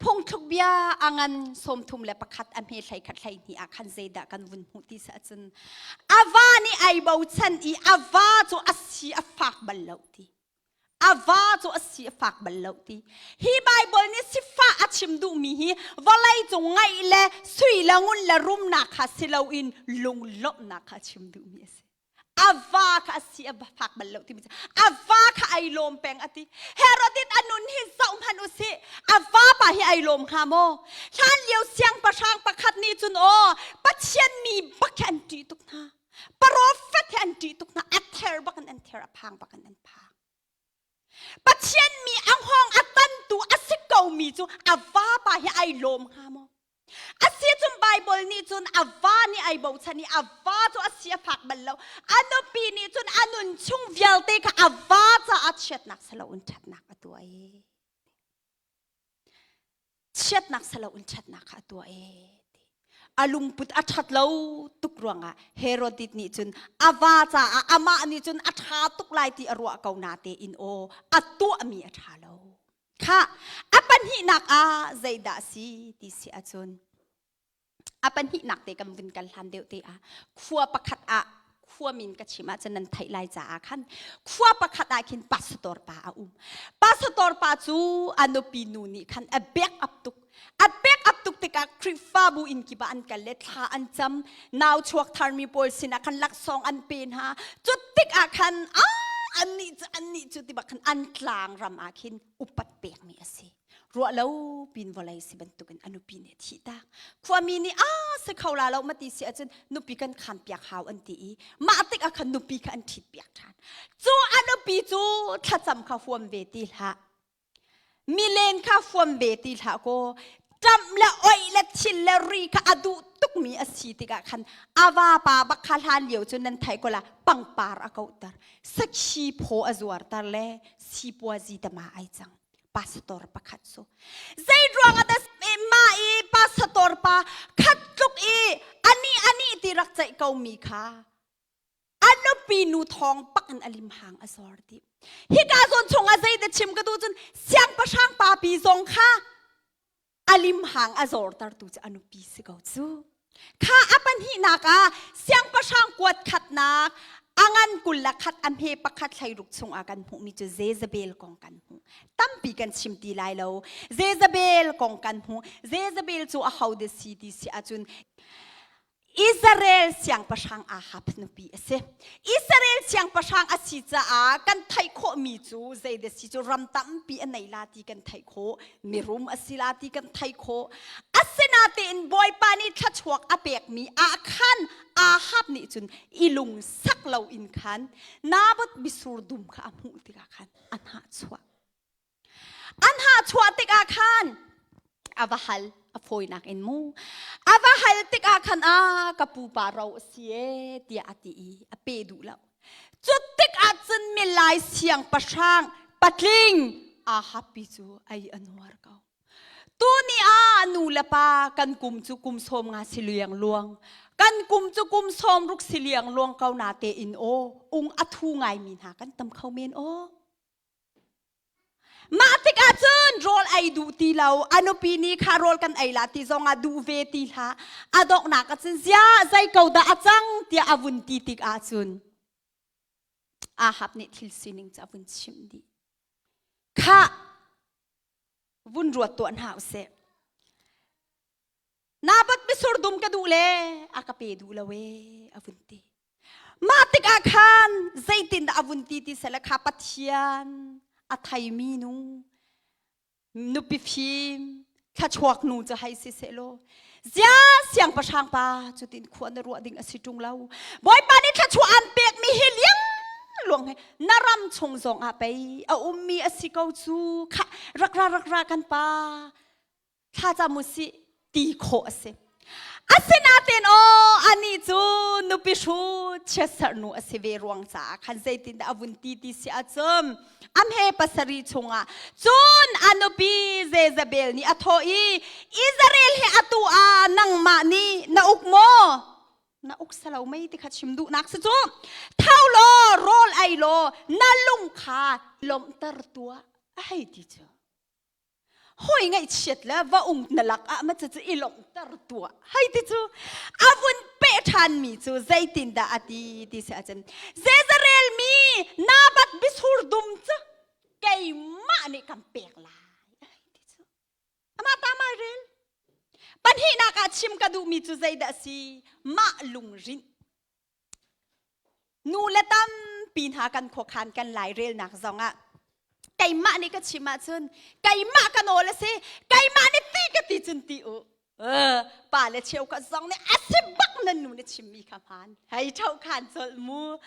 phungthluk bia a ngan 31 a hme hlei khat hlei hnih ah khan zeidah kan vun hmuh ti si ahcun a va nih ai bochan i a va cu a si a fak bal lo ti A va cu a si a fak bal lo ti. Hi Bible nih sifah a chim duhmi hi vawlei cung ngaih le sui le ngun le rumnak kha si loin lunglawmhnak kha a chim duhmi a si. A va kha a si a fak bal lo timi a va kha ai lawm peng a ti. Herodit a nun hi zoh hmanh u sih. A va pa hi ai lawm hnga maw? Hlan lio siangpahrang pakhat nih cun aw Pathian mi bak hi an ṭih tuk hna. Profet hi an ṭih tuk hna a ther bak in an ther a phang bak in an phang Pathian mi a hngawng a tantu a si komi cu a vapa hi ai lawm hnga maw a si cun Bible nih cun a va nih ai bochan i a va cu a si a fak bal lo a nupi nih cun a nun chung vialte kha a va caah chiatnak saloin ṭhatnak a tuah i chiatnak saloin ṭhatnak kha a tuah ee ti. A lungput a ṭhat lo tuk ruangah Herodit nih cun a va caah amah nih cun a ṭha tuk lai ti a ruah ko na tein aw a tuahmi a ṭha lo. Kha a pahnihnak ah zeidah a si ti si ahcun a pahnihnak te kan vun kal hlan deuh te ah khua pakhat ah khua min ka chim ahcun nan theih lai caah khan khua pakhat ah khin pastor pa a um pastor pa cu a nupi nu nih khan a back up tuk a back up tuk tikah Khrihfabu inn kip ah an kal le thla an cam nau chuak tharmi pawl sinah khan laksawng an pe hna cu tikah khan ah annih cu annih cu ti bak khan an tlang ram ah khin upat pekmi a si ruah lo pin vawlei si bantukin a nupi nih a thih tak khuami nih a si kho la lo mati si ahcun nupi kan khan piak hau an ti i mah tik ah khan nupi kha an ṭhit piak ṭhan cu a nupi cu thlacam kha huam ve ti hlah milen kha huam ve ti hlah kaw ṭamh le oih le thil le ri kha a duh tukmi a si tikah khan a vapa bak kha hlan lio cu nan theih ko la pangpar a kohter sakhi phaw a zuarter le sipuazi tama ai cang pastor pakhat cu zei ruang ah dah mah i. pa sator pa khat tluk i ani ani ti rak ceih ko mi kha a nupi nu thawng pak in a lim hang a zor ti. Hika zawn chungah zeidah chim ka duh cun siangpahrang pa pi zong kha a lim hang a zortertu cu a nupi si ko cu. Kha a pahnihnak ah siangpahrang kuat khatnak a ngan 21 a hme pakhat 16 chungah kan hmuhmi cu Jezebel kong kan hmuh. Tampi kan chim ti lai lo. Jezebel kong kan hmuh. Jezebel cu aho dah si ti si ahcun Israel siangpahrang Ahab nupi a si. Israel siangpahrang a si caah kan theih khawhmi cu zeidah si cu ram tampi a nei la ti kan theih khawh, mirum a si la ti kan theih khawh. Asinatein Bawipa nih thluachuak a pekmi ah khan Ahab nih cun i lungsak loin khan Naboth misur dum kha a hmuh tikah khan a hnahchuah. An hahchuah tikah khan a va hal a fawinak in mu a va hal tikah khan a ka pupa ro a si e tiah a ti i a pe duh lo cu tikah cun milai siangpahrang patling Ahab pi cu ai a nuar ko tuni ah nu le pa kan kum cu kum 50 si liang luang kan kum cu kum 60 si liang luang ko na te in aw ung a thu ngai mi hna kan tam kho men aw Mah tikah cun rawl ei duh ti lo, a nupi nih kha rawl kan ei la ti zongah duh ve ti hlah. A donghnak ah cun ziah zei ko dah a cang tiah a vun ti tikah cun Ahab nih thil sining cu a vun chimh dih. Khah vun ruat tuah hna usih. Nabat misur dum ka duh le a ka pe duh lo e a vun ti. Mah tikah khan zeitindah a vun ti ti sele kha Pathian a theimi nu nupi fim thlachuak nu cu hei si seh law zia siangpahrang pa cutin khua na ruah ding a si ṭung lo Bawipa nih thluachuah an pekmi hi liang luang he na ram chung zong ah pei a ummi a si ko cu kha rak ra rak ra kan pa thlacam u sih ti khawh a si. Asinain aw anih cu nupi hrut chiatserh nu a si ve ruang caah khan zeitindah a vun ti ti si ahcun a hme pasarih chungah cun a nupi Jezebel nih a thawh i Israel hi atu ah nangmah nih na uk maw? Na uk salo mei ti kha chim duhnak si cu. Tho law rawl ei law na lung kha lawmhter tuah a hei ti cu. Hoi ngaihchiat le va um na lak ah ma cu i lawmhter tuah hei ti cu a vun peh ṭhan mi cu zeitindah a ti ti si ahcun Jezreel mi Nabat bisur dum cu keimah nih kan pek lai hei ti cu amah ta mai rel pahnihnak ah chim ka duhmi cu zeidah a si mah lungrinh Nu le tampi hna kan khuakhan kan lairelnak zongah keimah nih ka chim ahcun keimah ka nawl a si keimah nih ti ka ti cun ti u pa le cheu ka zong nih a si bak nan nu nih chimmi kha hmaan hei tho khan colh mu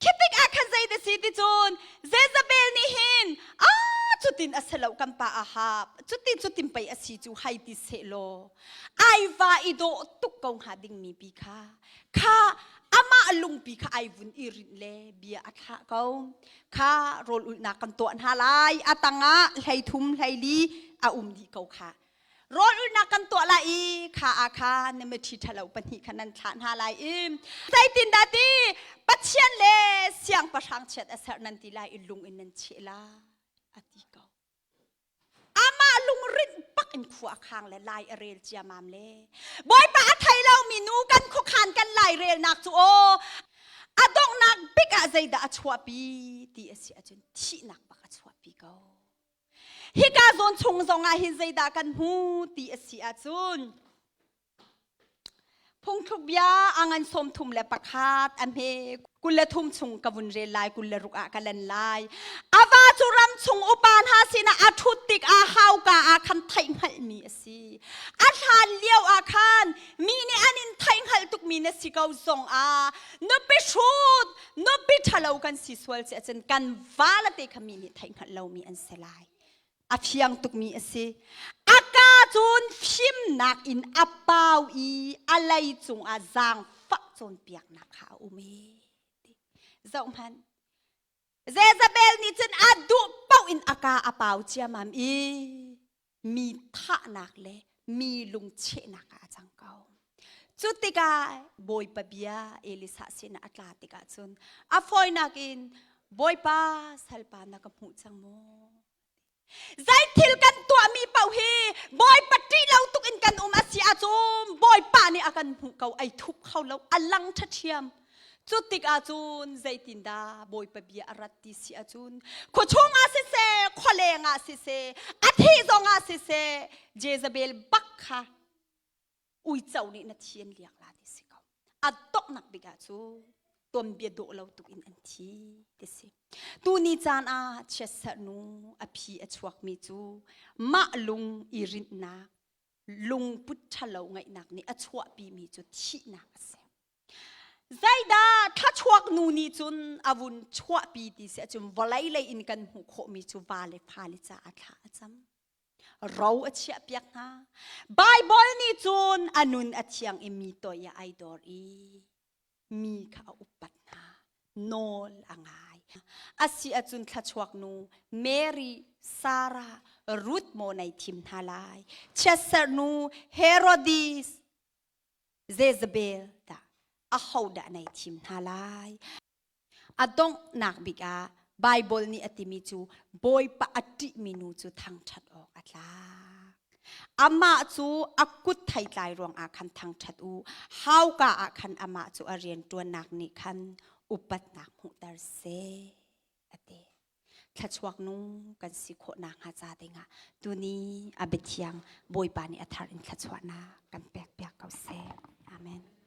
khi tik ah khan zei te si ti cun Jezebel nih hin a cutin a si lo kan pa Ahab cutin cutin pei a si cu hei ti seh law ai va i dawh tuk ko hnga dingmi pi kha Kha amah lungpi kha ai vun i rinh le bia a thlah ko. Kha rawl ulhnak kan tuah hna lai. A tangah 13 12 a um dih ko kha. Rawl ulhnak kan tuah lai i kha ah kha na miṭhi ṭhalo pahnih kha nan thlah hna lai i zeitindah ti Pathian le siangpahrang chiat a serh nan ti lai i lung in nan cheh lai a ti ko. Amah lungrinh bak in khua a khang le lai a rel ciamam le Bawipa a thei lomi nu kan khuakhan kan lai relnak cu aw a donghnak bik ah zeidah a chuahpi ti a si ahcun thihnak bak a chuahpi ko. Hika zawn chung zong ah hin zeidah kan hmu ti a si ahcun Phungthluk bia a ngan 31 a hme 23 chung ka vun rel lai 26 ah ka lan lai. A va cu ram chung upa hna sinah a ṭhut tik ah hauka ah khan theihhngalhmi a si. A hlan lio ah khan mi nih an in theihhngalh tukmi na si ko zong ah nupi hrut nupi ṭhalo kan si sual si ahcun kan va le te kha mi nih theihhngalh lomi an si lai. A fiang tukmi a si. A ka cun fimnak in a pau i a lei cungah zaangfah cawnpiaknak kha a um i zoh hmanh. Jezebel nih cun a duh paoh in a ka a pau ciamam i mi thahnak le Mi lungchehnak ah a cang ko. Cu tikah Bawipa bia Elisa sinah a tla tikah cun a fawinak in Bawipa salpa na ka hmuh cang maw? Zeithil kan tuahmi paoh hi Bawipa ṭih lo tuk in kan um a si ahcun Bawipa nih a kan hmuh ko, ei thup kho lo, a lang ṭhaṭhiam. Cu tikah cun zeitindah Bawipa bia a rat ti si ahcun khuachung ah siseh, khualeng ah siseh, a thih zong ah siseh, Jezebel bak kha uico nih na thi an liak la ti si ko. A donghnak bik ah cu tuanbia dawh lo tuk in an thi ti si. Tuni caan ah chiatserh nu a phi a chuakmi cu mah lung i rinhnak, lungput ṭhalo ngeihnak nih a chuahpimi cu thihnak a si. Zeidah thluachuak nu nih cun a vun chuahpi ti si ahcun vawlei lei in kan hmuh khawhmi cu va le fale caah thla a cam. Ro a chiahpiak hna. Baibal nih cun a nun a thiang i mi toi ah ai dor i mi kha a upat hna. Nawl a ngai. A si ahcun thluachuak nu Mary, Sarah, Ruth maw nei thim hna lai. Chiatserh nu Herodis, Jezebel dah ahodah nei thim hna lai. A donghnak bik ah Baibal nih a timi cu Bawipa a ṭihmi nu cu thangṭhat awk a tlak. Amah cu a kut theitlai ruangah khan thangṭhat u. Hauka ah khan amah cu a rianṭuannak nih khan upatnak hmuhter seh, a ti. Thluachuak nu kan si khawh nakhnga ca dingah tuni a biathiang Bawipa nih a thar in thluachuahnak kan pekpiak ko seh. Amen.